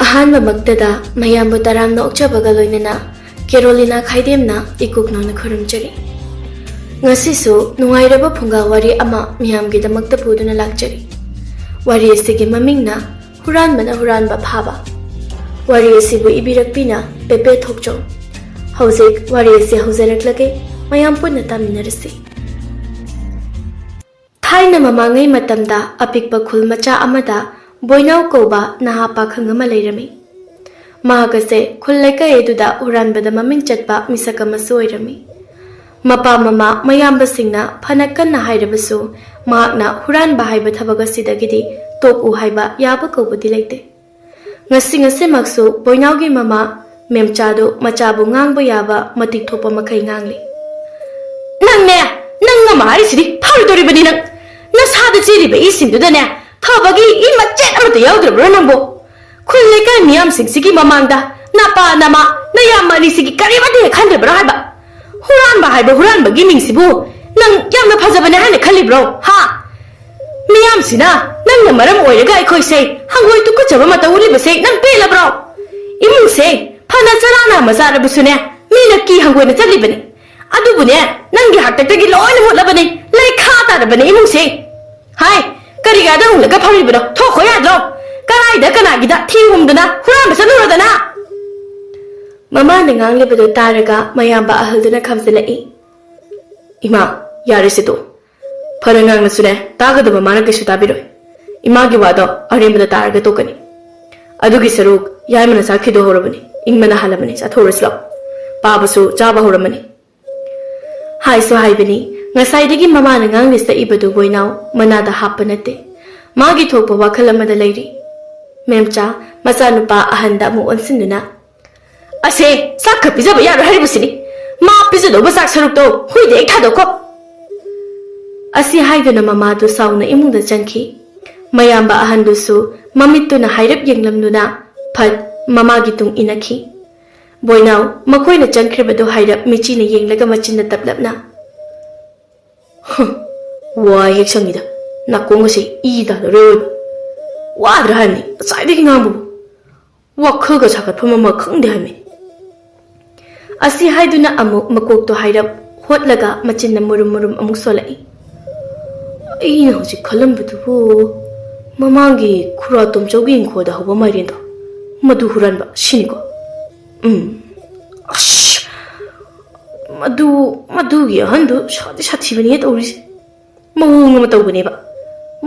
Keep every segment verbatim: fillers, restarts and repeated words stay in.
ꯑꯍꯥꯟꯕꯃꯛꯇꯗ ꯃꯌꯥꯝꯕꯨ ꯇꯔꯥꯝꯅ ꯑꯣꯛꯆꯕꯒ ꯂꯣꯏꯅꯅ ꯀꯦꯔꯣꯂꯤꯅꯥ ꯈꯥꯏꯗꯦꯝꯅ ꯏꯀꯨꯛ ꯅꯧꯅ ꯈꯨꯔꯨꯝꯖꯔꯤ꯫ ꯉꯁꯤꯁꯨ ꯅꯨꯡꯉꯥꯏꯔꯕ ꯐꯨꯡꯒꯥ ꯋꯥꯔꯤ ꯑꯃ ꯃꯤꯌꯥꯝꯒꯤꯗꯃꯛꯇ ꯄꯨꯗꯨꯅ ꯂꯥꯛꯆꯔꯤ꯫ ꯋꯥꯔꯤ ꯑꯁꯤꯒꯤ ꯃꯃꯤꯡꯅ ꯍꯨꯔꯥꯟꯕꯅ ꯍꯨꯔꯥꯟꯕ ꯐꯥꯕ꯫ ꯋꯥꯔꯤ ꯑꯁꯤꯕꯨ ꯏꯕꯤꯔꯛꯄꯤꯅ ꯄꯦꯄꯦ ꯊꯣꯛꯆꯣꯝ꯫ ꯍꯧꯖꯤꯛ ꯋꯥꯔꯤ ꯑꯁꯤ ꯍꯧꯖꯔꯛꯂꯒꯦ, ꯃꯌꯥꯝ ꯄꯨꯟꯅ ꯇꯥꯃꯤꯟꯅꯔꯁꯤ꯫ ꯊꯥꯏꯅ ꯃꯃꯥꯡꯉꯩ ꯃꯇꯝꯗ ꯑꯄꯤꯛꯄ ꯈꯨꯜ ꯃꯆꯥ ꯑꯃꯗ ꯕꯣꯏꯅꯥꯎ ꯀꯧꯕ ꯅꯍꯥ ꯄꯥꯈꯪ ꯑꯃ ꯂꯩꯔꯝꯃꯤ꯫ ꯃꯍꯥꯛ ꯑꯁꯦ ꯈꯨꯜ ꯂꯩꯀꯥꯏ ꯑꯗꯨꯗ ꯍꯨꯔꯥꯟꯕꯗ ꯃꯃꯤꯡ ꯆꯠꯄ ꯃꯤꯁꯛ ꯑꯃꯁꯨ ꯑꯣꯏꯔꯝꯃꯤ꯫ ꯃꯄꯥ ꯃꯃꯥ ꯃꯌꯥꯝꯕꯁꯤꯡꯅ ꯐꯅ ꯀꯟꯅ ꯍꯥꯏꯔꯕꯁꯨ ꯃꯍꯥꯛꯅ ꯍꯨꯔꯥꯟꯕ ꯍꯥꯏꯕ ꯊꯕꯛ ꯑꯁꯤꯗꯒꯤꯗꯤ ꯇꯣꯛꯎ ꯍꯥꯏꯕ ꯌꯥꯕ ꯀꯧꯕꯗꯤ ꯂꯩꯇꯦ꯫ ꯉꯁꯤ ꯉꯁꯤꯃꯛꯁꯨ ꯕꯣꯏꯅꯥꯎꯒꯤ ꯃꯃꯥ ꯃꯦꯝꯆꯥꯗꯨ ꯃꯆꯥꯕꯨ ꯉꯥꯡꯕ ꯌꯥꯕ ꯃꯇꯤꯛ ꯊꯣꯛꯄ ꯃꯈꯩ ꯉꯥꯡꯂꯤ꯫ "ꯅꯪꯅꯦ, ꯅꯪ ꯑꯃ ꯍꯥꯏꯔꯤꯁꯤꯗꯤ ꯐꯔꯣꯏꯗꯧꯔꯤꯕꯅꯤ ꯅꯪ꯫ ꯅꯁꯥꯗ ꯆꯦꯜꯂꯤꯕ ꯏꯁꯤꯡꯗꯨꯗꯅꯦ ꯐꯕꯒꯤ ꯏ ꯃꯆꯦꯠ ꯑꯃꯠꯇ ꯌꯥꯎꯗ꯭ꯔꯕ꯭ꯔꯣ ꯅꯪꯕꯨ? ꯈꯨꯜ ꯂꯩꯀꯥꯏ ꯃꯤꯌꯥꯝꯁꯤꯡꯁꯤꯒꯤ ꯃꯃꯥꯡꯗ ꯅꯄꯥ ꯅꯃꯥ ꯅꯌꯥꯝꯕ ꯑꯅꯤꯁꯤꯒꯤ ꯀꯔꯤꯃꯠꯇ ꯍꯦꯛ ꯈꯟꯗ꯭ꯔꯕ꯭ꯔꯣ ꯍꯥꯏꯕ? ꯍꯨꯔꯥꯟꯕ ꯍꯥꯏꯕ ꯍꯨꯔꯥꯟꯕꯒꯤ ꯃꯤꯡꯁꯤꯕꯨ ꯅꯪ ꯌꯥꯝꯅ ꯐꯖꯕꯅꯦ ꯍꯥꯏꯅ ꯈꯜꯂꯤꯕ꯭ꯔꯣ? ꯍꯥ? ꯃꯤꯌꯥꯝꯁꯤꯅ ꯅꯪꯅ ꯃꯔꯝ ꯑꯣꯏꯔꯒ ꯑꯩꯈꯣꯏꯁꯦ ꯍꯪꯒꯣꯏ ꯇꯨꯀꯠꯆꯕ ꯃꯇꯧ ꯎꯠꯂꯤꯕꯁꯦ ꯅꯪ ꯄꯦꯜꯂꯕ꯭ꯔꯣ? ꯏꯃꯨꯡꯁꯦ ꯐꯅ ꯆꯔꯥ ꯅꯥꯝꯃ ꯆꯥꯔꯕꯁꯨꯅꯦ, ꯃꯤꯅ ꯀꯤ ꯍꯪꯒꯣꯏꯅ ꯆꯠꯂꯤꯕꯅꯤ꯫ ꯑꯗꯨꯕꯨꯅꯦ, ꯅꯪꯒꯤ ꯍꯥꯛꯇꯛꯇꯒꯤ ꯂꯣꯏꯅ ꯃꯨꯠꯂꯕꯅꯤ, ꯂꯩꯈꯥ ꯇꯥꯔꯕꯅꯤ ꯏꯃꯨꯡꯁꯦ꯫ ꯍꯥꯏ, ꯀꯔꯤ ꯀꯥꯏꯗ ꯍꯨꯜꯂꯒ ꯐꯝꯂꯤꯕꯅꯣ? ꯊꯣꯛꯈꯣ ꯌꯥꯗ꯭ꯔꯣ? ꯀꯗꯥꯏꯗ ꯀꯅꯥꯒꯤꯗ ꯊꯤ ꯍꯨꯝꯗꯅ ꯍꯨꯔꯥꯟꯕ ꯆꯠꯂꯨꯔꯗꯅ?" ꯃꯃꯥꯅ ꯉꯥꯡꯂꯤꯕꯗꯨ ꯇꯥꯔꯒ ꯃꯌꯥꯝꯕ ꯑꯍꯜꯗꯨꯅ ꯈꯥꯝꯖꯤꯜꯂꯛꯏ꯫ "ꯏꯃꯥ, ꯌꯥꯔꯦꯁꯦ ꯇꯣ꯫ ꯐꯅ ꯉꯥꯡꯂꯁꯨꯅꯦ, ꯇꯥꯒꯗꯕ ꯃꯥꯅ ꯀꯩꯁꯨ ꯇꯥꯕꯤꯔꯣꯏ꯫ ꯏꯃꯥꯒꯤ ꯋꯥꯗꯣ ꯑꯔꯦꯝꯕꯗ ꯇꯥꯔꯒ ꯇꯣꯛꯀꯅꯤ꯫ ꯑꯗꯨꯒꯤ ꯁꯔꯨꯛ ꯌꯥꯏꯃꯅ ꯆꯥꯛ ꯊꯤꯗꯣꯛꯍꯧꯔꯕꯅꯤ, ꯏꯪꯕꯅ ꯍꯥꯜꯂꯕꯅꯤ, ꯆꯥꯊꯣꯛꯎꯔꯁꯤ ꯂꯥꯛꯑꯣ꯫ ꯄꯥꯕꯁꯨ ꯆꯥꯕ ꯍꯧꯔꯝꯃꯅꯤ꯫" ꯍꯥꯏꯁꯨ ꯍꯥꯏꯕꯅꯤ, ꯉꯁꯥꯏꯗꯒꯤ ꯃꯃꯥꯅ ꯉꯥꯡꯂꯤ ꯁꯛꯏꯕꯗꯨ ꯕꯣꯏꯅꯥꯎ ꯃꯅꯥꯗ ꯍꯥꯞꯄ ꯅꯠꯇꯦ꯫ ꯃꯥꯒꯤ ꯊꯣꯛꯄ ꯋꯥꯈꯜ ꯑꯃꯗ ꯂꯩꯔꯤ꯫ ꯃꯦꯝꯆꯥ, ꯃꯆꯥꯅꯨꯄꯥ ꯑꯍꯟꯗ ꯑꯃꯨꯛ ꯑꯣꯟꯁꯤꯟꯗꯨꯅ, "ꯑꯁꯦ, ꯆꯥꯛ ꯈꯔ ꯄꯤꯖꯕ ꯌꯥꯔꯣꯏ ꯍꯥꯏꯔꯤꯕꯁꯤꯅꯤ꯫ ꯃꯥ ꯄꯤꯖꯗꯧꯕ ꯆꯥꯛ ꯁꯔꯨꯛꯇꯣ ꯍꯨꯏꯗ ꯍꯦꯛ ꯊꯥꯗꯣꯛꯈꯣ꯫" ꯑꯁꯤ ꯍꯥꯏꯗꯨꯅ ꯃꯃꯥꯗꯨ ꯁꯥꯎꯅ ꯏꯃꯨꯡꯗ ꯆꯪꯈꯤ꯫ ꯃꯌꯥꯝꯕ ꯑꯍꯟꯗꯨꯁꯨ ꯃꯃꯤꯠꯇꯨꯅ ꯍꯥꯏꯔꯞ ꯌꯦꯡꯂꯝꯗꯨꯅ ꯐꯠ ꯃꯃꯥꯒꯤ ꯇꯨꯡ ꯏꯟꯅꯈꯤ꯫ ꯕꯣꯏꯅꯥꯎ ꯃꯈꯣꯏꯅ ꯆꯪꯈ꯭ꯔꯤꯕꯗꯨ ꯍꯥꯏꯔꯞ ꯃꯤꯆꯤꯅ ꯌꯦꯡꯂꯒ ꯃꯆꯤꯟꯅ ꯇꯞꯂꯞꯅ, "ꯍ, ꯋꯥ ꯍꯦꯛ ꯁꯪꯉꯤꯗ, ꯅꯥꯀꯣꯡ ꯑꯁꯦ ꯏ ꯇꯥꯗꯧꯔꯦ ꯑꯣꯏꯕ꯫ ꯋꯥꯗ꯭ꯔꯥ ꯍꯥꯏꯕꯅꯤ ꯉꯁꯥꯏꯗꯒꯤ ꯉꯥꯡꯕꯕꯨ?" ꯋꯥꯈꯜꯒ ꯁꯥꯒꯠꯐꯝ ꯑꯃ ꯈꯪꯗꯦ ꯍꯥꯏꯃꯤ꯫ ꯑꯁꯤ ꯍꯥꯏꯗꯨꯅ ꯑꯃꯨꯛ ꯃꯀꯣꯛꯇꯣ ꯍꯥꯏꯔꯞ ꯍꯣꯠꯂꯒ ꯃꯆꯤꯟꯅ ꯃꯨꯔꯨꯝ ꯃꯨꯔꯨꯝ ꯑꯃꯨꯛ ꯁꯣꯜꯂꯛꯏ꯫ ꯑꯩꯅ ꯍꯧꯖꯤꯛ ꯈꯜꯂꯝꯕꯗꯨꯕꯨ ꯃꯃꯥꯡꯒꯤ ꯈꯨꯔꯥ ꯇꯣꯝꯆꯧꯒꯤ ꯏꯪꯈꯣꯜꯗ ꯍꯧꯕ ꯃꯥꯏꯔꯦꯟꯗꯣ, ꯃꯗꯨ ꯍꯨꯔꯥꯟꯕ ꯁꯤꯅꯤꯀꯣ? ꯎꯝ꯫ ꯑꯁ! ꯃꯗꯨ, ꯃꯗꯨꯒꯤ ꯑꯍꯟꯗꯨ ꯁꯥꯊꯤ ꯁꯥꯊꯤꯕꯅꯤꯍꯦ ꯇꯧꯔꯤꯁꯦ꯫ ꯃꯑꯣꯡ ꯑꯃ ꯇꯧꯕꯅꯦꯕ꯫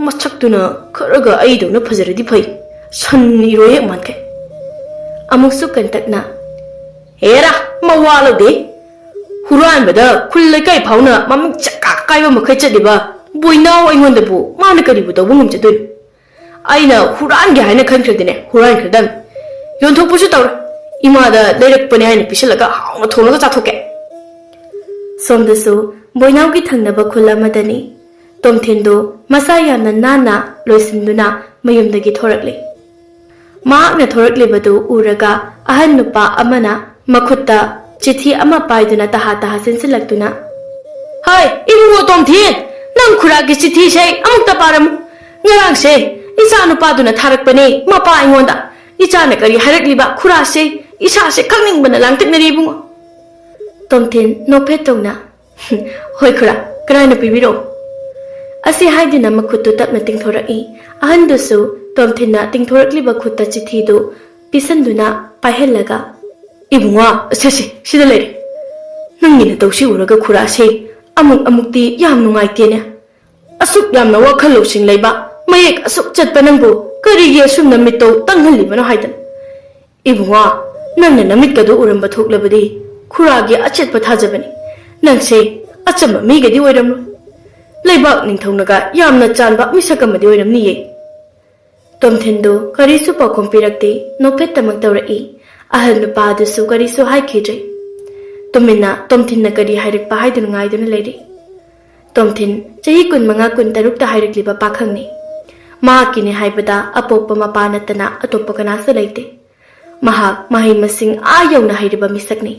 ꯃꯁꯛꯇꯨꯅ ꯈꯔꯒ ꯑꯩꯗꯧꯅ ꯐꯖꯔꯗꯤ ꯐꯩ꯫ ꯁꯟ ꯏꯔꯣꯏ ꯍꯦꯛ ꯃꯥꯟꯈꯩ꯫ ꯑꯃꯨꯛꯁꯨ ꯀꯟꯇꯛꯅ, "ꯍꯦꯔꯥ, ꯃꯋꯥ ꯂꯧꯗꯦ꯫ ꯍꯨꯔꯥꯟꯕꯗ ꯈꯨꯜ ꯂꯩꯀꯥꯏ ꯐꯥꯎꯅ ꯃꯃꯤꯡ ꯆꯀꯥ ꯀꯥꯏꯕ ꯃꯈꯩ ꯆꯠꯂꯤꯕ ꯕꯣꯏꯅꯥꯎ ꯑꯩꯉꯣꯟꯗꯕꯨ ꯃꯥꯅ ꯀꯔꯤꯕꯨ ꯇꯧꯕ ꯉꯝꯖꯗꯣꯏꯅꯣ? ꯑꯩꯅ ꯍꯨꯔꯥꯟꯒꯦ ꯍꯥꯏꯅ ꯈꯟꯈ꯭ꯔꯗꯤꯅꯦ, ꯍꯨꯔꯥꯟꯈ꯭ꯔꯗꯝꯅꯤ꯫ ꯌꯣꯟꯊꯣꯛꯄꯁꯨ ꯇꯧꯔꯣꯏ꯫ ꯏꯃꯥꯗ ꯂꯩꯔꯛꯄꯅꯦ ꯍꯥꯏꯅ ꯄꯤꯁꯜꯂꯒ ꯍꯥꯎꯅ ꯊꯣꯡꯂꯒ ꯆꯥꯊꯣꯛꯀꯦ꯫" ꯁꯣꯝꯗꯁꯨ ꯕꯣꯏꯅꯥꯎꯒꯤ ꯊꯪꯅꯕ ꯈꯨꯜ ꯑꯃꯗꯅꯤ꯫ ꯇꯣꯝꯊꯤꯟꯗꯨ ꯃꯁꯥ ꯌꯥꯝꯅ ꯅꯥꯟꯅ ꯂꯣꯏꯁꯤꯟꯗꯨꯅ ꯃꯌꯨꯝꯗꯒꯤ ꯊꯣꯔꯛꯂꯤ꯫ ꯃꯍꯥꯛꯅ ꯊꯣꯔꯛꯂꯤꯕꯗꯨ ꯎꯔꯒ ꯑꯍꯟ ꯅꯨꯄꯥ ꯑꯃꯅ ꯃꯈꯨꯠꯇ ꯆꯤꯊꯤ ꯑꯃ ꯄꯥꯏꯗꯨꯅ ꯇꯍꯥ ꯇꯍꯥ ꯆꯦꯟꯁꯤꯜꯂꯛꯇꯨꯅ, "ꯍꯩ, ꯏꯕꯨꯡꯉꯣ ꯇꯣꯝꯊꯤꯟ, ꯅꯪ ꯈꯨꯔꯥꯒꯤ ꯆꯤꯊꯤꯁꯦ ꯑꯃꯨꯛꯇ ꯄꯥꯔꯝꯃꯨ꯫ ꯉꯔꯥꯡꯁꯦ ꯏꯆꯥ ꯅꯨꯄꯥꯗꯨꯅ ꯊꯥꯔꯛꯄꯅꯦ ꯃꯄꯥ ꯑꯩꯉꯣꯟꯗ꯫ ꯏꯆꯥꯅ ꯀꯔꯤ ꯍꯥꯏꯔꯛꯂꯤꯕ ꯈꯨꯔꯥꯁꯦ ꯏꯁꯥꯁꯦ ꯈꯪꯅꯤꯡꯕꯅ ꯂꯥꯡꯇꯛꯅꯔꯦ ꯏꯕꯨꯡꯉꯣ꯫" ꯇꯣꯝꯊꯤꯟ ꯅꯣꯛꯐꯦꯠ ꯇꯧꯅ, "ꯍꯣꯏ ꯈꯨꯔꯥ, ꯀꯅꯥꯅ ꯄꯤꯕꯤꯔꯛꯑꯣ?" ꯑꯁꯤ ꯍꯥꯏꯗꯨꯅ ꯃꯈꯨꯠꯇꯨ ꯇꯞꯅ ꯇꯤꯡꯊꯣꯔꯛꯏ꯫ ꯑꯍꯟꯗꯨꯁꯨ ꯇꯣꯝꯊꯤꯟꯅ ꯇꯤꯡꯊꯣꯔꯛꯂꯤꯕ ꯈꯨꯠꯇ ꯆꯤꯊꯤꯗꯨ ꯄꯤꯁꯟꯗꯨꯅ ꯄꯥꯏꯍꯜꯂꯒ, "ꯏꯕꯨꯡꯉꯣ, ꯁꯦ, ꯁꯦ, ꯁꯤꯗ ꯂꯩꯔꯦ꯫ ꯅꯪꯒꯤ ꯅꯇꯧꯁꯤ ꯎꯔꯒ ꯈꯨꯔꯥꯁꯦ ꯑꯃꯨꯛ ꯑꯃꯨꯛꯇꯤ ꯌꯥꯝ ꯅꯨꯡꯉꯥꯏꯇꯦꯅꯦ꯫ ꯑꯁꯨꯛ ꯌꯥꯝꯅ ꯋꯥꯈꯜ ꯂꯧꯁꯤꯡ ꯂꯩꯕ, ꯃꯌꯦꯛ ꯑꯁꯨꯛ ꯆꯠꯄ ꯅꯪꯕꯨ ꯀꯔꯤꯒꯤ ꯑꯁꯨꯝꯅ ꯃꯤꯠꯇꯧ ꯇꯪꯍꯜꯂꯤꯕꯅꯣ ꯍꯥꯏꯗꯅ꯫ ꯏꯕꯨꯡꯉꯣ, ꯅꯪꯅ ꯅꯃꯤꯠꯀꯗꯨ ꯎꯔꯝꯕ ꯊꯣꯛꯂꯕꯗꯤ ꯈꯨꯔꯥꯒꯤ ꯑꯆꯦꯠꯄ ꯊꯥꯖꯕꯅꯤ꯫ ꯅꯪꯁꯦ ꯑꯆꯝꯕ ꯃꯤꯒꯗꯤ ꯑꯣꯏꯔꯝꯂꯣꯏ꯫ ꯂꯩꯕꯥꯛ ꯅꯤꯡꯊꯧꯅꯒ ꯌꯥꯝꯅ ꯆꯥꯟꯕ ꯃꯤꯁꯛ ꯑꯃꯗꯤ ꯑꯣꯏꯔꯝꯅꯤꯌꯦ꯫" ꯇꯣꯝꯊꯤꯟꯗꯨ ꯀꯔꯤꯁꯨ ꯄꯥꯎꯈꯨꯝ ꯄꯤꯔꯛꯇꯦ, ꯅꯣꯛꯐꯦꯠꯇꯃꯛ ꯇꯧꯔꯛꯏ꯫ ꯑꯍꯜ ꯅꯨꯄꯥ ꯑꯗꯨꯁꯨ ꯀꯔꯤꯁꯨ ꯍꯥꯏꯈꯤꯗ꯭ꯔꯦ꯫ ꯇꯨꯃꯤꯟꯅ ꯇꯣꯝꯊꯤꯟꯅ ꯀꯔꯤ ꯍꯥꯏꯔꯛꯄ ꯍꯥꯏꯗꯨꯅ ꯉꯥꯏꯗꯨꯅ ꯂꯩꯔꯤ꯫ ꯇꯣꯝꯊꯤꯟ, ꯆꯍꯤ ꯀꯨꯟꯃꯉꯥ ꯀꯨꯟꯇꯔꯨꯛꯇ ꯍꯥꯏꯔꯛꯂꯤꯕ ꯄꯥꯈꯪꯅꯤ꯫ ꯃꯍꯥꯛꯀꯤꯅꯤ ꯍꯥꯏꯕꯗ ꯑꯄꯣꯛꯄ ꯃꯄꯥ ꯅꯠꯇꯅ ꯑꯇꯣꯞꯄ ꯀꯅꯥꯁꯨ ꯂꯩꯇꯦ꯫ ꯃꯍꯥꯛ ꯃꯍꯩ ꯃꯁꯤꯡ ꯑꯥ ꯌꯧꯅ ꯍꯩꯔꯤꯕ ꯃꯤꯁꯛꯅꯤ꯫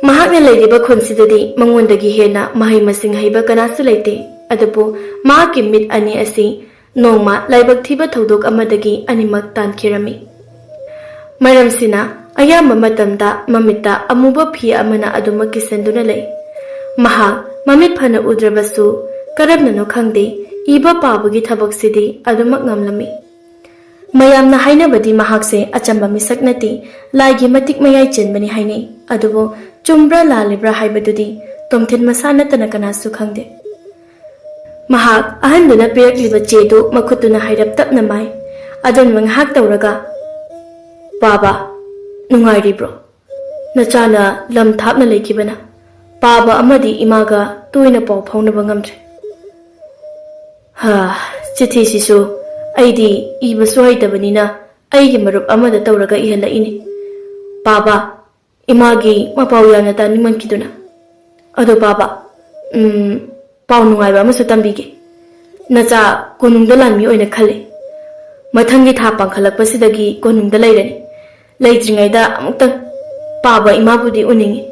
ꯃꯍꯥꯛꯅ ꯂꯩꯔꯤꯕ ꯈꯨꯟꯁꯤꯗꯗꯤ ꯃꯉꯣꯟꯗꯒꯤ ꯍꯦꯟꯅ ꯃꯍꯩ ꯃꯁꯤꯡ ꯍꯩꯕ ꯀꯅꯥꯁꯨ ꯂꯩꯇꯦ꯫ ꯑꯗꯨꯕꯨ ꯃꯍꯥꯛꯀꯤ ꯃꯤꯠ ꯑꯅꯤ ꯑꯁꯤ ꯅꯣꯡꯃ ꯂꯥꯏꯕꯛ ꯊꯤꯕ ꯊꯧꯗꯣꯛ ꯑꯃꯗꯒꯤ ꯑꯅꯤꯃꯛ ꯇꯥꯟꯈꯤꯔꯝꯃꯤ꯫ ꯃꯔꯝꯁꯤꯅ ꯑꯌꯥꯝꯕ ꯃꯇꯝꯗ ꯃꯃꯤꯠꯇ ꯑꯃꯨꯕ ꯐꯤ ꯑꯃꯅ ꯑꯗꯨꯃꯛ ꯀꯤꯁꯤꯟꯗꯨꯅ ꯂꯩ꯫ ꯃꯍꯥꯛ ꯃꯃꯤꯠ ꯐꯅ ꯎꯗ꯭ꯔꯕꯁꯨ, ꯀꯔꯝꯅꯅꯣ ꯈꯪꯗꯦ, ꯏꯕ ꯄꯥꯕꯒꯤ ꯊꯕꯛꯁꯤꯗꯤ ꯑꯗꯨꯃꯛ ꯉꯝꯂꯝꯃꯤ꯫ ꯃꯌꯥꯝꯅ ꯍꯥꯏꯅꯕꯗꯤ ꯃꯍꯥꯛꯁꯦ ꯑꯆꯝꯕ ꯃꯤꯁꯛ ꯅꯠꯇꯦ, ꯂꯥꯏꯒꯤ ꯃꯇꯤꯛ ꯃꯌꯥꯏ ꯆꯦꯟꯕꯅꯤ ꯍꯥꯏꯅꯩ꯫ ꯑꯗꯨꯕꯨ ꯆꯨꯝꯕ꯭ꯔꯥ ꯂꯥꯜꯂꯤꯕ꯭ꯔꯥ ꯍꯥꯏꯕꯗꯨꯗꯤ ꯇꯣꯝꯊꯤꯟ ꯃꯁꯥ ꯅꯠꯇꯅ ꯀꯅꯥꯁꯨ ꯈꯪꯗꯦ꯫ ꯃꯍꯥꯛ ꯑꯍꯟꯗꯨꯅ ꯄꯤꯔꯛꯂꯤꯕ ꯆꯦꯗꯨ ꯃꯈꯨꯠꯇꯨꯅ ꯍꯥꯏꯔꯞ ꯇꯞꯅ ꯃꯥꯏ꯫ ꯑꯗꯨꯅ ꯉꯥꯏꯍꯥꯛ ꯇꯧꯔꯒ, "ꯄꯥꯕ, ꯅꯨꯡꯉꯥꯏꯔꯤꯕ꯭ꯔꯣ? ꯅꯆꯥꯅ ꯂꯝ ꯊꯥꯞꯅ ꯂꯩꯈꯤꯕꯅ ꯄꯥꯕ ꯑꯃꯗꯤ ꯏꯃꯥꯒ ꯇꯣꯏꯅ ꯄꯥꯎ ꯐꯥꯎꯅꯕ ꯉꯝꯗ꯭ꯔꯦ꯫ ꯍꯥ, ꯆꯤꯊꯤꯁꯤꯁꯨ ꯑꯩꯗꯤ ꯏꯕꯁꯨ ꯍꯩꯇꯕꯅꯤꯅ ꯑꯩꯒꯤ ꯃꯔꯨꯞ ꯑꯃꯗ ꯇꯧꯔꯒ ꯏꯍꯜꯂꯛꯏꯅꯤ꯫ ꯄꯥꯕ, ꯏꯃꯥꯒꯤ ꯃꯄꯥꯎ ꯌꯥꯝꯅ ꯇꯥꯅꯤꯡꯃꯟꯈꯤꯗꯨꯅ꯫ ꯑꯗꯣ ꯄꯥꯕ, ꯎꯝ, ꯄꯥꯎ ꯅꯨꯡꯉꯥꯏꯕ ꯑꯃꯁꯨ ꯇꯝꯕꯤꯒꯦ꯫ ꯅꯆꯥ ꯀꯣꯅꯨꯡꯗ ꯂꯥꯟꯃꯤ ꯑꯣꯏꯅ ꯈꯜꯂꯦ꯫ ꯃꯊꯪꯒꯤ ꯊꯥ ꯄꯥꯡꯈꯠꯂꯛꯄꯁꯤꯗꯒꯤ ꯀꯣꯅꯨꯡꯗ ꯂꯩꯔꯅꯤ꯫ ꯂꯩꯇ꯭ꯔꯤꯉꯩꯗ ꯑꯃꯨꯛꯇꯪ ꯄꯥꯕ ꯏꯃꯥꯕꯨꯗꯤ ꯎꯅꯤꯡꯉꯤ꯫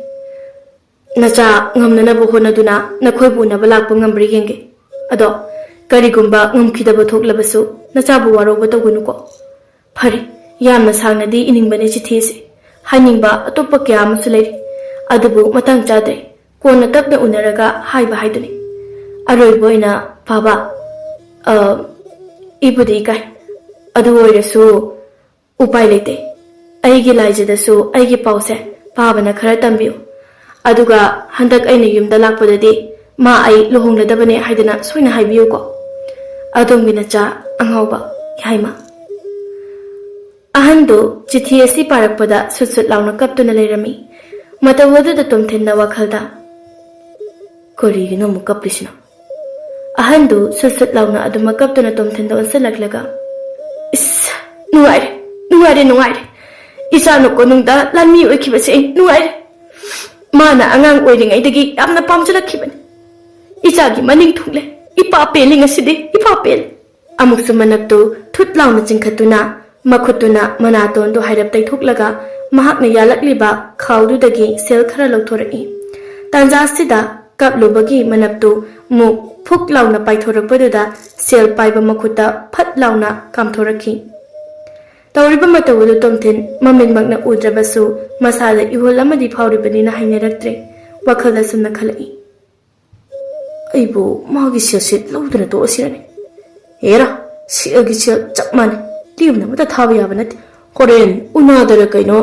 ꯅꯆꯥ ꯉꯝꯅꯅꯕ ꯍꯣꯠꯅꯗꯨꯅ ꯅꯈꯣꯏꯕꯨ ꯎꯅꯕ ꯂꯥꯛꯄ ꯉꯝꯕ꯭ꯔꯥ ꯌꯦꯡꯒꯦ꯫ ꯑꯗꯣ ꯀꯔꯤꯒꯨꯝꯕ ꯉꯝꯈꯤꯗꯕ ꯊꯣꯛꯂꯕꯁꯨ ꯅꯆꯥꯕꯨ ꯋꯥꯔꯧꯕ ꯇꯧꯒꯅꯨꯀꯣ꯫ ꯐꯔꯦ, ꯌꯥꯝꯅ ꯁꯥꯡꯅꯗꯤ ꯏꯅꯤꯡꯕꯅꯦ ꯆꯤꯊꯤ ꯑꯁꯤ꯫ ꯍꯥꯏꯅꯤꯡꯕ ꯑꯇꯣꯞꯄ ꯀꯌꯥ ꯑꯃꯁꯨ ꯂꯩꯔꯤ, ꯑꯗꯨꯕꯨ ꯃꯇꯥꯡ ꯆꯥꯗ꯭ꯔꯦ꯫ ꯀꯣꯟꯅ ꯇꯞꯅ ꯎꯅꯔꯒ ꯍꯥꯏꯕ ꯍꯥꯏꯗꯨꯅꯤ꯫ ꯑꯔꯣꯏꯕ ꯑꯣꯏꯅ, ꯄꯥꯕ, ꯑ, ꯏꯕꯨꯗꯤ ꯏꯀꯥꯏ, ꯑꯗꯨ ꯑꯣꯏꯔꯁꯨ ꯎꯄꯥꯏ ꯂꯩꯇꯦ꯫ ꯑꯩꯒꯤ ꯂꯥꯏꯖꯗꯁꯨ ꯑꯩꯒꯤ ꯄꯥꯎꯁꯦ ꯄꯥꯕꯅ ꯈꯔ ꯇꯝꯕꯤꯌꯨ꯫ ꯑꯗꯨꯒ ꯍꯟꯗꯛ ꯑꯩꯅ ꯌꯨꯝꯗ ꯂꯥꯛꯄꯗꯗꯤ ꯃꯥ ꯑꯩ ꯂꯨꯍꯣꯡꯂꯗꯕꯅꯦ ꯍꯥꯏꯗꯅ ꯁꯣꯏꯅ ꯍꯥꯏꯕꯤꯌꯨꯀꯣ꯫" "ꯑꯗꯣꯝꯒꯤ ꯅꯆꯥ ꯑꯉꯥꯎꯕ ꯌꯥꯏꯃ꯫" ꯑꯍꯟꯗꯨ ꯆꯤꯊꯤ ꯑꯁꯤ ꯄꯥꯔꯛꯄꯗ ꯁꯨꯠ ꯁꯨꯠ ꯂꯥꯎꯅ ꯀꯞꯇꯨꯅ ꯂꯩꯔꯝꯃꯤ꯫ ꯃꯇꯧ ꯑꯗꯨꯗ ꯇꯣꯝꯊꯤꯟꯅ ꯋꯥꯈꯜꯗ, "ꯀꯔꯤꯒꯤꯅꯣ ꯑꯃꯨꯛ ꯀꯞꯂꯤꯁꯤꯅ?" ꯑꯍꯟꯗꯨ ꯁꯨꯠ ꯁꯨꯠ ꯂꯥꯎꯅ ꯑꯗꯨꯃꯛ ꯀꯞꯇꯨꯅ ꯇꯣꯝꯊꯤꯟꯗ ꯑꯣꯟꯁꯤꯜꯂꯛꯂꯒ, "ꯏꯁ, ꯅꯨꯡꯉꯥꯏꯔꯦ, ꯅꯨꯡꯉꯥꯏꯔꯦ, ꯅꯨꯡꯉꯥꯏꯔꯦ꯫ ꯏꯆꯥꯅ ꯀꯣꯅꯨꯡꯗ ꯂꯥꯟꯃꯤ ꯑꯣꯏꯈꯤꯕꯁꯦ ꯑꯩ ꯅꯨꯡꯉꯥꯏꯔꯦ꯫ ꯃꯥꯅ ꯑꯉꯥꯡ ꯑꯣꯏꯔꯤꯉꯩꯗꯒꯤ ꯌꯥꯝꯅ ꯄꯥꯝꯖꯔꯛꯈꯤꯕꯅꯤ꯫ ꯏꯆꯥꯒꯤ ꯃꯅꯤꯡ ꯊꯨꯡꯂꯦ꯫ ꯏꯄꯥ ꯄꯦꯜꯂꯤ ꯉꯁꯤꯗꯤ, ꯏꯄꯥ ꯄꯦꯜꯂꯤ꯫" ꯑꯃꯨꯛꯁꯨ ꯃꯅꯞꯇꯨ ꯊꯨꯠ ꯂꯥꯎꯅ ꯆꯤꯡꯈꯠꯇꯨꯅ, ꯃꯈꯨꯠꯇꯨꯅ ꯃꯅꯥꯇꯣꯟꯗꯨ ꯍꯥꯏꯔꯞ ꯇꯩꯊꯣꯛꯂꯒ, ꯃꯍꯥꯛꯅ ꯌꯥꯜꯂꯛꯂꯤꯕ ꯈꯥꯎꯗꯨꯗꯒꯤ ꯁꯦꯜ ꯈꯔ ꯂꯧꯊꯣꯔꯛꯏ꯫ ꯇꯥꯟꯖꯥ ꯑꯁꯤꯗ ꯀꯞꯂꯨꯕꯒꯤ ꯃꯅꯞꯇꯨ ꯃꯨꯛ ꯐꯨꯛ ꯂꯥꯎꯅ ꯄꯥꯏꯊꯣꯔꯛꯄꯗꯨꯗ ꯁꯦꯜ ꯄꯥꯏꯕ ꯃꯈꯨꯠꯇ ꯐꯠ ꯂꯥꯎꯅ ꯀꯥꯝꯊꯣꯔꯛꯈꯤ꯫ ꯇꯧꯔꯤꯕ ꯃꯇꯧ ꯑꯗꯨ ꯇꯣꯝꯊꯤꯟ ꯃꯃꯤꯠꯃꯛꯅ ꯎꯗ꯭ꯔꯕꯁꯨ ꯃꯁꯥꯗ ꯏꯍꯨꯜ ꯑꯃꯗꯤ ꯐꯥꯎꯔꯤꯕꯅꯤꯅ ꯍꯩꯅꯔꯛꯇ꯭ꯔꯦ꯫ ꯋꯥꯈꯜꯗ ꯁꯨꯝꯅ ꯈꯜꯂꯛꯏ, "ꯑꯩꯕꯨ ꯃꯥꯒꯤ ꯁꯦꯜꯁꯦ ꯂꯧꯗꯅ ꯇꯣꯛꯑꯁꯤꯔꯅꯦ? ꯍꯦꯔꯥ, ꯁꯦꯜꯒꯤ ꯁꯦꯜ ꯆꯞ ꯃꯥꯟꯅꯩ, ꯂꯦꯝꯅ ꯑꯃꯠꯇ ꯊꯥꯕ ꯌꯥꯕ ꯅꯠꯇꯦ꯫ ꯍꯣꯔꯦꯟ ꯎꯅꯥꯗꯔ ꯀꯩꯅꯣ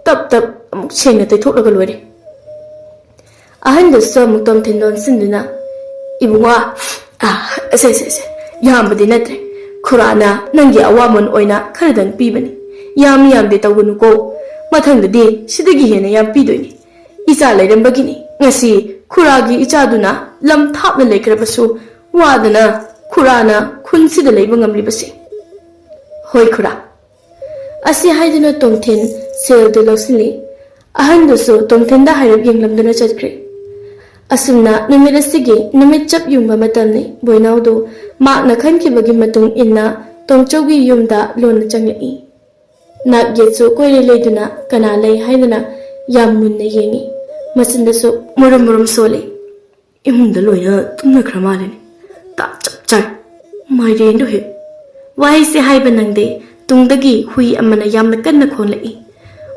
ꯇꯞ ꯇꯞ ꯑꯃꯨꯛ ꯁꯦꯡꯅ ꯇꯩꯊꯣꯛꯂꯒ ꯂꯣꯏꯔꯦ"꯫ ꯑꯍꯟꯗꯨꯁꯨ ꯑꯃꯨꯛ ꯇꯣꯝꯊꯤꯟ ꯂꯣꯟꯁꯤꯟꯗꯨꯅ, "ꯏꯕꯨꯡꯉꯣ, ꯑ, ꯁꯦ, ꯁꯦ, ꯁꯦ, ꯌꯥꯝꯕꯗꯤ ꯅꯠꯇ꯭ꯔꯦ꯫ ꯈꯨꯔꯥꯅ ꯅꯪꯒꯤ ꯑꯋꯥꯃꯟ ꯑꯣꯏꯅ ꯈꯔꯗꯪ ꯄꯤꯕꯅꯤ꯫ ꯌꯥꯝ ꯌꯥꯝꯗꯦ ꯇꯧꯒꯅꯨꯀꯣ꯫ ꯃꯊꯪꯗꯗꯤ ꯁꯤꯗꯒꯤ ꯍꯦꯟꯅ ꯌꯥꯝ ꯄꯤꯗꯣꯏꯅꯤ꯫ ꯏꯆꯥ ꯂꯩꯔꯝꯕꯒꯤꯅꯤ ꯉꯁꯤ ꯈꯨꯔꯥꯒꯤ ꯏꯆꯥꯗꯨꯅ ꯂꯝ ꯊꯥꯞꯅ ꯂꯩꯈ꯭ꯔꯕꯁꯨ ꯋꯥꯗꯅ ꯈꯨꯔꯥꯅ ꯈꯨꯟꯁꯤꯗ ꯂꯩꯕ ꯉꯝꯂꯤꯕꯁꯦ꯫ ꯍꯣꯏ ꯈꯨꯔꯥ"꯫ ꯑꯁꯤ ꯍꯥꯏꯗꯨꯅ ꯇꯣꯝꯊꯤꯟ ꯁꯦꯜꯗꯨ ꯂꯧꯁꯤꯜꯂꯤ꯫ ꯑꯍꯟꯗꯨꯁꯨ ꯇꯣꯝꯊꯤꯟꯗ ꯍꯥꯏꯔꯞ ꯌꯦꯡꯂꯝꯗꯨꯅ ꯆꯠꯈ꯭ꯔꯦ꯫ ꯑꯁꯨꯝꯅ ꯅꯨꯃꯤꯠ ꯑꯁꯤꯒꯤ ꯅꯨꯃꯤꯠ ꯆꯞ ꯌꯨꯡꯕ ꯃꯇꯝꯅꯤ꯫ ꯕꯣꯏꯅꯥꯎꯗꯨ ꯃꯍꯥꯛꯅ ꯈꯟꯈꯤꯕꯒꯤ ꯃꯇꯨꯡ ꯏꯟꯅ ꯇꯣꯝꯆꯧꯒꯤ ꯌꯨꯝꯗ ꯂꯣꯟꯅ ꯆꯪꯂꯛꯏ꯫ ꯅꯥꯛ ꯌꯦꯠꯁꯨ ꯀꯣꯏꯔꯦ ꯂꯩꯗꯨꯅ ꯀꯅꯥ ꯂꯩ ꯍꯥꯏꯗꯨꯅ ꯌꯥꯝ ꯃꯨꯟꯅ ꯌꯦꯡꯉꯤ꯫ ꯃꯆꯤꯟꯗꯁꯨ ꯃꯨꯔꯨꯝ ꯃꯨꯔꯨꯝ ꯁꯣꯜꯂꯤ꯫ "ꯏꯃꯨꯡꯗ ꯂꯣꯏꯅ ꯇꯨꯝꯅꯈ꯭ꯔ ꯃꯥꯜꯂꯦꯅꯦ꯫ ꯇꯥꯟ ꯆꯞ ꯆꯥꯔꯦ꯫ ꯃꯥꯏꯔꯦꯟꯗꯣ ꯍꯦꯛ"꯫ ꯋꯥꯍꯩꯁꯦ ꯍꯥꯏꯕ ꯅꯪꯗꯦ, ꯇꯨꯡꯗꯒꯤ ꯍꯨꯏ ꯑꯃꯅ ꯌꯥꯝꯅ ꯀꯟꯅ ꯈꯣꯡꯂꯛꯏ꯫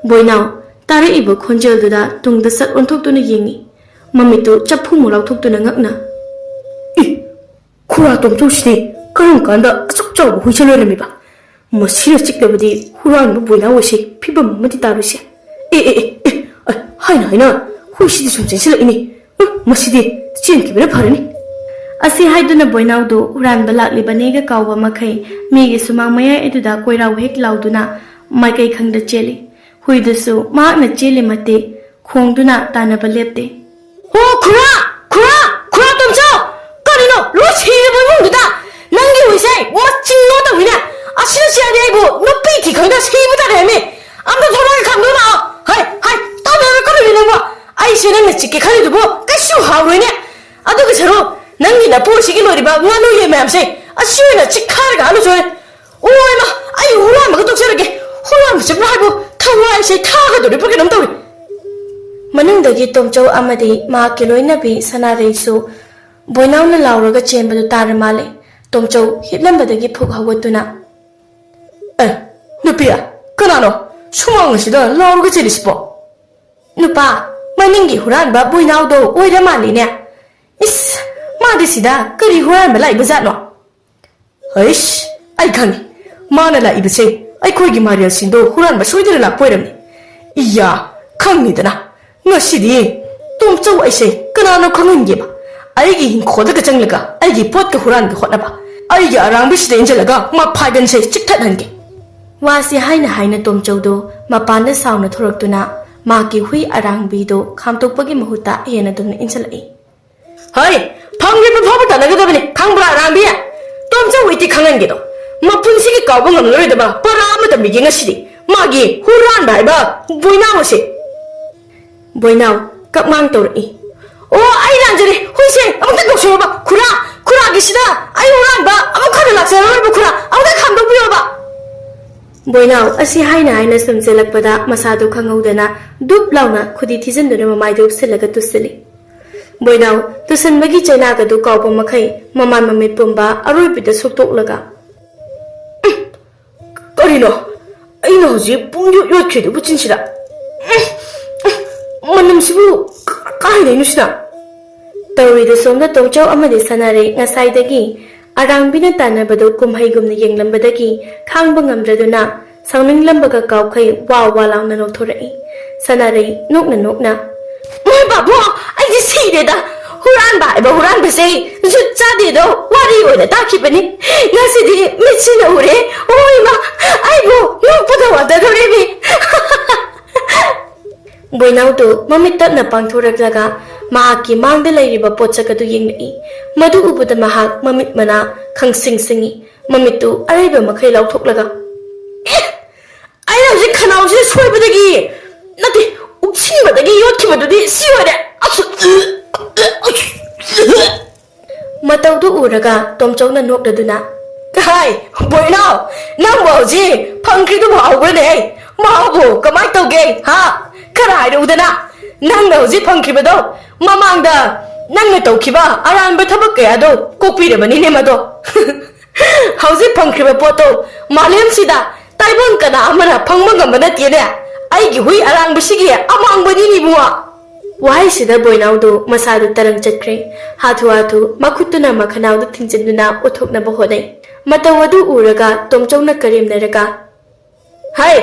ꯕꯣꯏꯅꯥꯎ ꯇꯥꯔꯛꯏꯕ ꯈꯣꯟꯖꯦꯜꯗꯨꯗ ꯇꯨꯡꯗ ꯁꯠ ꯑꯣꯟꯊꯣꯛꯇꯨꯅ ꯌꯦꯡꯉꯤ꯫ ꯃꯃꯤꯠꯇꯨ ꯆꯐꯨꯃꯨꯛ ꯂꯥꯎꯊꯣꯛꯇꯨꯅ ꯉꯛꯅ, "ꯏ! ꯈꯨꯔꯥ ꯇꯣꯝꯆꯧꯁꯤꯗꯤ ꯀꯔꯝ ꯀꯥꯟꯗ ꯑꯁꯨꯛ ꯆꯥꯎꯕ ꯍꯨꯏꯁꯦ ꯂꯣꯏꯔꯝꯃꯤꯕ? ꯃꯁꯤꯅ ꯆꯤꯛꯂꯕꯗꯤ ꯍꯨꯔꯥꯟꯕ ꯕꯣꯏꯅꯥꯎ ꯑꯁꯤ ꯐꯤꯕꯝ ꯑꯃꯗꯤ ꯇꯥꯔꯣꯏꯁꯦ꯫ ꯑꯦ, ꯑꯦ, ꯑꯦ, ꯑꯦ, ꯑ, ꯍꯥꯏꯅ ꯍꯥꯏꯅ ꯍꯨꯏꯁꯤꯗꯤ ꯁꯨꯝ ꯆꯦꯟꯁꯤꯜꯂꯛꯏꯅꯦ꯫ ꯑ, ꯃꯁꯤꯗꯤ ꯆꯦꯟꯈꯤꯕꯅ ꯐꯔꯅꯤ"꯫ ꯑꯁꯤ ꯍꯥꯏꯗꯨꯅ ꯕꯣꯏꯅꯥꯎꯗꯨ ꯍꯨꯔꯥꯟꯕ ꯂꯥꯛꯂꯤꯕꯅꯦꯒ ꯀꯥꯎꯕ ꯃꯈꯩ ꯃꯤꯒꯤ ꯁꯨꯃꯥꯡ ꯃꯌꯥꯏ ꯑꯗꯨꯗ ꯀꯣꯏꯔꯥꯎ ꯍꯦꯛ ꯂꯥꯎꯗꯨꯅ ꯃꯥꯏꯀꯩ ꯈꯪꯗ ꯆꯦꯜꯂꯤ꯫ ꯍꯨꯏꯗꯨꯁꯨ ꯃꯍꯥꯛꯅ ꯆꯦꯜꯂꯤ ꯃꯇꯤꯛ ꯈꯣꯡꯗꯨꯅ ꯇꯥꯟꯅꯕ ꯂꯦꯞꯇꯦ꯫ "ꯑꯣ, ꯈꯨꯔꯥ! ꯈꯨꯔꯥ! ꯈꯨꯔꯥ ꯇꯣꯝꯆꯧ! ꯀꯔꯤꯅꯣ, ꯂꯣꯏ ꯁꯤꯔꯕ ꯏꯃꯨꯡꯗꯨꯗ? ꯅꯪꯒꯤ ꯍꯨꯏꯁꯦ ꯃꯆꯤꯡ ꯑꯃ ꯇꯧꯏꯅꯦ꯫ ꯑꯁꯤꯅ ꯆꯦꯜꯂꯗꯤ ꯑꯩꯕꯨ ꯅꯨꯄꯤ ꯊꯤ ꯈꯪꯗ ꯁꯤꯕ ꯇꯥꯔꯦ ꯍꯥꯏꯃꯤ꯫ ꯑꯝꯇ ꯊꯣꯛꯂꯛꯑꯒ ꯈꯪꯗꯣꯛꯑꯣ ꯂꯥꯛꯑꯣ꯫ ꯍꯥꯏ, ꯍꯥꯏ, ꯇꯥꯟꯅꯔ ꯀꯔꯤꯅꯣ ꯅꯪꯕꯣ? ꯑꯩꯁꯦ ꯅꯪꯅ ꯆꯤꯛꯀꯦ ꯈꯜꯂꯤꯗꯨꯕꯨ ꯀꯩꯁꯨ ꯍꯥꯎꯔꯣꯏꯅꯦ꯫ ꯑꯗꯨꯒꯤ ꯁꯔꯨꯛ ꯅꯪꯒꯤ ꯅꯄꯨ ꯑꯁꯤꯒꯤ ꯂꯣꯏꯔꯤꯕ ꯉꯥꯅꯨ ꯌꯦꯟ ꯃꯌꯥꯝꯁꯦ ꯑꯁꯤ ꯑꯣꯏꯅ ꯆꯤꯛꯈꯥꯏꯔꯒ ꯍꯥꯠꯂꯨ ꯆꯣꯏ꯫ ꯑꯣ ꯏꯃꯥ, ꯑꯩ ꯍꯨꯔꯥꯟꯕꯒ ꯇꯣꯛꯆꯔꯒꯦ꯫ ꯍꯨꯔꯥꯟꯕ ꯆꯠꯄ ꯍꯥꯏꯕꯨ ꯊꯋꯥꯏꯁꯦ ꯊꯥꯒꯗꯧꯔꯤꯕ꯭ꯔꯥ ꯀꯩꯅꯣꯝ ꯇꯧꯔꯦ"꯫ ꯃꯅꯨꯡꯗꯒꯤ ꯇꯣꯝꯆꯧ ꯑꯃꯗꯤ ꯃꯍꯥꯛꯀꯤ ꯂꯣꯏꯅꯕꯤ ꯁꯅꯥꯔꯩꯁꯨ ꯕꯣꯏꯅꯥꯎꯅ ꯂꯥꯎꯔꯒ ꯆꯦꯟꯕꯗꯨ ꯇꯥꯔ ꯃꯥꯜꯂꯦ꯫ ꯇꯣꯝꯆꯧ ꯍꯤꯞꯂꯝꯕꯗꯒꯤ ꯐꯨꯛ ꯍꯧꯒꯠꯇꯨꯅ, "ꯑꯦ, ꯅꯨꯄꯤ, ꯀꯅꯥꯅꯣ ꯁꯨꯃꯥꯡ ꯑꯁꯤꯗ ꯂꯥꯎꯔꯒ ꯆꯦꯜꯂꯤꯁꯤꯕꯣ? ꯅꯨꯄꯥ, ꯃꯅꯤꯡꯒꯤ ꯍꯨꯔꯥꯟꯕ ꯕꯣꯏꯅꯥꯎꯗꯣ ꯑꯣꯏꯔ ꯃꯥꯜꯂꯤꯅꯦ꯫ ꯏꯁ, ꯃꯥꯗꯤ ꯁꯤꯗ ꯀꯔꯤ ꯍꯨꯔꯥꯟꯕ ꯂꯥꯛꯏꯕ ꯖꯥꯠꯅꯣ? ꯍꯩꯁ, ꯑꯩ ꯈꯪꯉꯤ꯫ ꯃꯥꯅ ꯂꯥꯛꯏꯕꯁꯦ ꯑꯩꯈꯣꯏꯒꯤ ꯃꯥꯔꯦꯜꯁꯤꯡꯗꯣ ꯍꯨꯔꯥꯟꯕ ꯁꯣꯏꯗꯅ ꯂꯥꯛꯄ ꯑꯣꯏꯔꯝꯅꯤ꯫ ꯏꯌꯥ, ꯈꯪꯅꯤꯗꯅ꯫ ꯉꯁꯤꯗꯤ ꯇꯣꯝꯆꯧ ꯑꯩꯁꯦ ꯀꯅꯥꯅꯣ ꯈꯪꯍꯟꯒꯦꯕ꯫ ꯑꯩꯒꯤ ꯏꯪꯈꯣꯜꯗꯒ ꯆꯪꯂꯒ ꯑꯩꯒꯤ ꯄꯣꯠꯀ ꯍꯨꯔꯥꯟꯒꯦ ꯍꯣꯠꯅꯕ꯫ ꯑꯩꯒꯤ ꯑꯔꯥꯡꯕꯤꯁꯤꯗ ꯏꯟꯁꯤꯜꯂꯒ ꯃꯥ ꯐꯥꯏꯒꯟꯁꯦ ꯆꯤꯛꯊꯠꯍꯟꯒꯦ꯫ ꯋꯥꯁꯤ ꯍꯥꯏꯅ ꯍꯥꯏꯅ ꯇꯣꯝꯆꯧꯗꯣ ꯃꯄꯥꯟꯗ ꯁꯥꯎꯅ ꯊꯣꯔꯛꯇꯨꯅ ꯃꯍꯥꯛꯀꯤ ꯍꯨꯏ ꯑꯔꯥꯡꯕꯤꯗꯣ ꯈꯥꯝꯇꯣꯛꯄꯒꯤ ꯃꯍꯨꯠꯇ ꯍꯦꯟꯅ ꯇꯨꯝꯅ ꯏꯟꯁꯤꯜꯂꯛꯏ꯫ ꯍꯣꯏ, ꯐꯪꯈ꯭ꯔꯤꯕ ꯐꯥꯎꯕ ꯇꯥꯟꯅꯒꯗꯕꯅꯤ, ꯈꯪꯕ꯭ꯔꯥ, ꯑꯔꯥꯡꯕꯤ? ꯇꯣꯝꯆꯧ ꯏꯇꯤ ꯈꯪꯍꯟꯒꯦꯗꯣ꯫ ꯃꯄꯨꯟꯁꯤꯒꯤ ꯀꯥꯎꯕ ꯉꯝꯂꯔꯣꯏꯗꯕ ꯄꯔꯥ ꯑꯃ ꯇꯝꯕꯤꯒꯦ ꯉꯁꯤꯗꯤ꯫ ꯃꯥꯒꯤ ꯍꯨꯔꯥꯟꯕ ꯍꯥꯏꯕ ꯕꯣꯏꯅꯥꯎ ꯑꯁꯦ꯫ ꯕꯣꯏꯅꯥꯎ ꯀꯛꯃꯥꯡ ꯇꯧꯔꯛꯏ꯫ ꯑꯣ, ꯑꯩ ꯂꯥꯟꯖꯔꯦ꯫ ꯍꯨꯏꯁꯦ ꯑꯃꯨꯛꯇ ꯀꯧꯁꯜꯂꯣꯕ꯫ ꯈꯨꯔꯥ, ꯈꯨꯔꯥꯒꯤꯁꯤꯗ ꯑꯩ ꯍꯨꯔꯥꯟꯕ ꯑꯃꯨꯛ ꯍꯟꯅ ꯂꯥꯛꯆꯔꯔꯣꯏꯕ, ꯈꯨꯔꯥ꯫ ꯑꯃꯨꯛꯇ ꯈꯥꯝꯗꯣꯛꯄꯤꯌꯣꯕ꯫ ꯕꯣꯏꯅꯥꯎ ꯑꯁꯤ ꯍꯥꯏꯅ ꯍꯥꯏꯅ ꯁꯨꯝ ꯆꯦꯜꯂꯛꯄꯗ ꯃꯁꯥꯗꯨ ꯈꯪꯍꯧꯗꯅ ꯗꯨꯞ ꯂꯥꯎꯅ ꯈꯨꯗꯤ ꯊꯤꯖꯤꯟꯗꯨꯅ ꯃꯃꯥꯏꯗꯨ ꯎꯞꯁꯤꯜꯂꯒ ꯇꯨꯁꯤꯜꯂꯤ꯫ ꯕꯣꯏꯅꯥꯎ ꯇꯨꯁꯤꯟꯕꯒꯤ ꯆꯩꯅꯥꯒꯗꯨ ꯀꯥꯎꯕ ꯃꯈꯩ ꯃꯃꯥꯏ ꯃꯃꯤꯠ ꯄꯨꯝꯕ ꯑꯔꯣꯏꯕꯤꯗ ꯁꯨꯛꯇꯣꯛꯂꯒ, "ꯎꯝ, ꯀꯔꯤꯅꯣ? ꯑꯩꯅ ꯍꯧꯖꯤꯛ ꯄꯨꯡ ꯌꯣꯠ ꯌꯣꯠꯈ꯭ꯔꯤꯗꯨꯕꯨ ꯆꯤꯟꯁꯤꯗ? ꯎꯝ, ꯎꯝ, ꯃꯅꯝꯁꯤꯕꯨ ꯀ-, ꯀꯥꯏꯗꯩꯅꯣ ꯁꯤꯅ?" ꯇꯧꯔꯤꯗꯨ ꯁꯣꯝꯗ ꯇꯣꯝꯆꯧ ꯑꯃꯗꯤ ꯁꯅꯥꯔꯩ ꯉꯁꯥꯏꯗꯒꯤ ꯑꯔꯥꯡꯕꯤꯅ ꯇꯥꯟꯅꯕꯗꯨ ꯀꯨꯝꯍꯩꯒꯨꯝꯅ ꯌꯦꯡꯂꯝꯕꯗꯒꯤ ꯈꯥꯡꯕ ꯉꯝꯗ꯭ꯔꯗꯨꯅ ꯁꯥꯎꯅꯤꯡꯂꯝꯕꯒ ꯀꯥꯎꯈꯩ ꯋꯥ ꯋꯥ ꯂꯥꯎꯅ ꯅꯣꯛꯊꯣꯔꯛꯏ꯫ ꯁꯅꯥꯔꯩ ꯅꯣꯛꯅ ꯅꯣꯛꯅ, "ꯃꯣꯏ ꯕꯥꯕꯨ, ꯑꯩꯗꯤ ꯁꯤꯔꯦꯗ! ꯍꯨꯔꯥꯟꯕ ꯍꯥꯏꯕ ꯍꯨꯔꯥꯟꯕꯁꯦ ꯖꯨꯠ ꯆꯥꯗꯦꯗꯣ ꯋꯥꯔꯤ ꯑꯣꯏꯅ ꯇꯥꯈꯤꯕꯅꯤ꯫ ꯉꯁꯤꯗꯤ ꯃꯤꯠꯁꯤꯅ ꯎꯔꯦ꯫ ꯑꯣ ꯏꯃꯥ, ꯑꯩꯕꯨ ꯅꯣꯛꯄꯗ ꯋꯥꯗꯗꯧꯔꯦꯃꯤ!" ꯕꯣꯏꯅꯥꯎꯗꯨ ꯃꯃꯤꯠ ꯇꯞꯅ ꯄꯥꯡꯊꯣꯔꯛꯂꯒ ꯃꯍꯥꯛꯀꯤ ꯃꯥꯡꯗ ꯂꯩꯔꯤꯕ ꯄꯣꯠꯁꯛ ꯑꯗꯨ ꯌꯦꯡꯂꯛꯏ꯫ ꯃꯗꯨ ꯎꯕꯗ ꯃꯍꯥꯛ ꯃꯃꯤꯠ ꯃꯅꯥ ꯈꯪꯁꯤꯡ ꯁꯤꯡꯏ꯫ ꯃꯃꯤꯠꯇꯨ ꯑꯔꯩꯕ ꯃꯈꯩ ꯂꯥꯎꯊꯣꯛꯂꯒ, "ꯑꯦ! ꯑꯩꯅ ꯍꯧꯖꯤꯛ ꯈꯅꯥꯎꯁꯤꯗ ꯁꯣꯏꯕꯗꯒꯤ, ꯅꯠꯇꯦ, ꯎꯞꯁꯤꯟꯕꯗꯒꯤ ꯌꯣꯠꯈꯤꯕꯗꯨꯗꯤ ꯁꯤ ꯑꯣꯏꯔꯦ!" ꯑꯁ! ꯃꯇꯧꯗꯨ ꯎꯔꯒ ꯇꯣꯝꯆꯧꯅ ꯅꯣꯛꯂꯗꯨꯅ, "ꯍꯥꯏ, ꯕꯣꯏꯅꯥꯎ, ꯅꯪꯕꯨ ꯍꯧꯖꯤꯛ ꯐꯪꯈ꯭ꯔꯤꯗꯨꯕꯨ ꯍꯥꯎꯕ꯭ꯔꯅꯦ? ꯃꯍꯥꯎꯕꯨ ꯀꯃꯥꯏ ꯇꯧꯒꯦ, ꯍꯥ? ꯈꯔ ꯍꯥꯏꯔꯛꯎꯗꯅ꯫ ꯅꯪꯅ ꯍꯧꯖꯤꯛ ꯐꯪꯈꯤꯕꯗꯣ ꯃꯃꯥꯡꯗ ꯅꯪꯅ ꯇꯧꯈꯤꯕ ꯑꯔꯥꯟꯕ ꯊꯕꯛ ꯀꯌꯥꯗꯣ ꯀꯣꯛꯄꯤꯔꯕꯅꯤꯅꯦ ꯃꯗꯣ꯫ ꯍꯧꯖꯤꯛ ꯐꯪꯈ꯭ꯔꯤꯕ ꯄꯣꯠꯇꯣ ꯃꯥꯂꯦꯝꯁꯤꯗ ꯇꯥꯏꯕꯪ ꯀꯅꯥ ꯑꯃꯅ ꯐꯪꯕ ꯉꯝꯕ ꯅꯠꯇꯦꯅꯦ꯫ ꯑꯩꯒꯤ ꯍꯨꯏ ꯑꯔꯥꯡꯕꯁꯤꯒꯤ ꯑꯃꯥꯡꯕꯅꯤꯅꯦ ꯏꯕꯨꯡꯉꯣ꯫ ꯋꯥꯍꯩꯁꯤꯗ ꯕꯣꯏꯅꯥꯎꯗꯨ ꯃꯁꯥꯗꯨ ꯇꯔꯪ ꯆꯠꯈ꯭ꯔꯦ꯫ ꯍꯥꯊꯨ ꯍꯥꯊꯨ ꯃꯈꯨꯠꯇꯨꯅ ꯃꯈꯅꯥꯎꯗꯨ ꯊꯤꯡꯖꯤꯟꯗꯨꯅ ꯑꯣꯠꯊꯣꯛꯅꯕ ꯍꯣꯠꯅꯩ꯫ ꯃꯇꯧ ꯑꯗꯨ ꯎꯔꯒ ꯇꯣꯝꯆꯧꯅ ꯀꯔꯦꯝꯅꯔꯒ, "ꯍꯩ,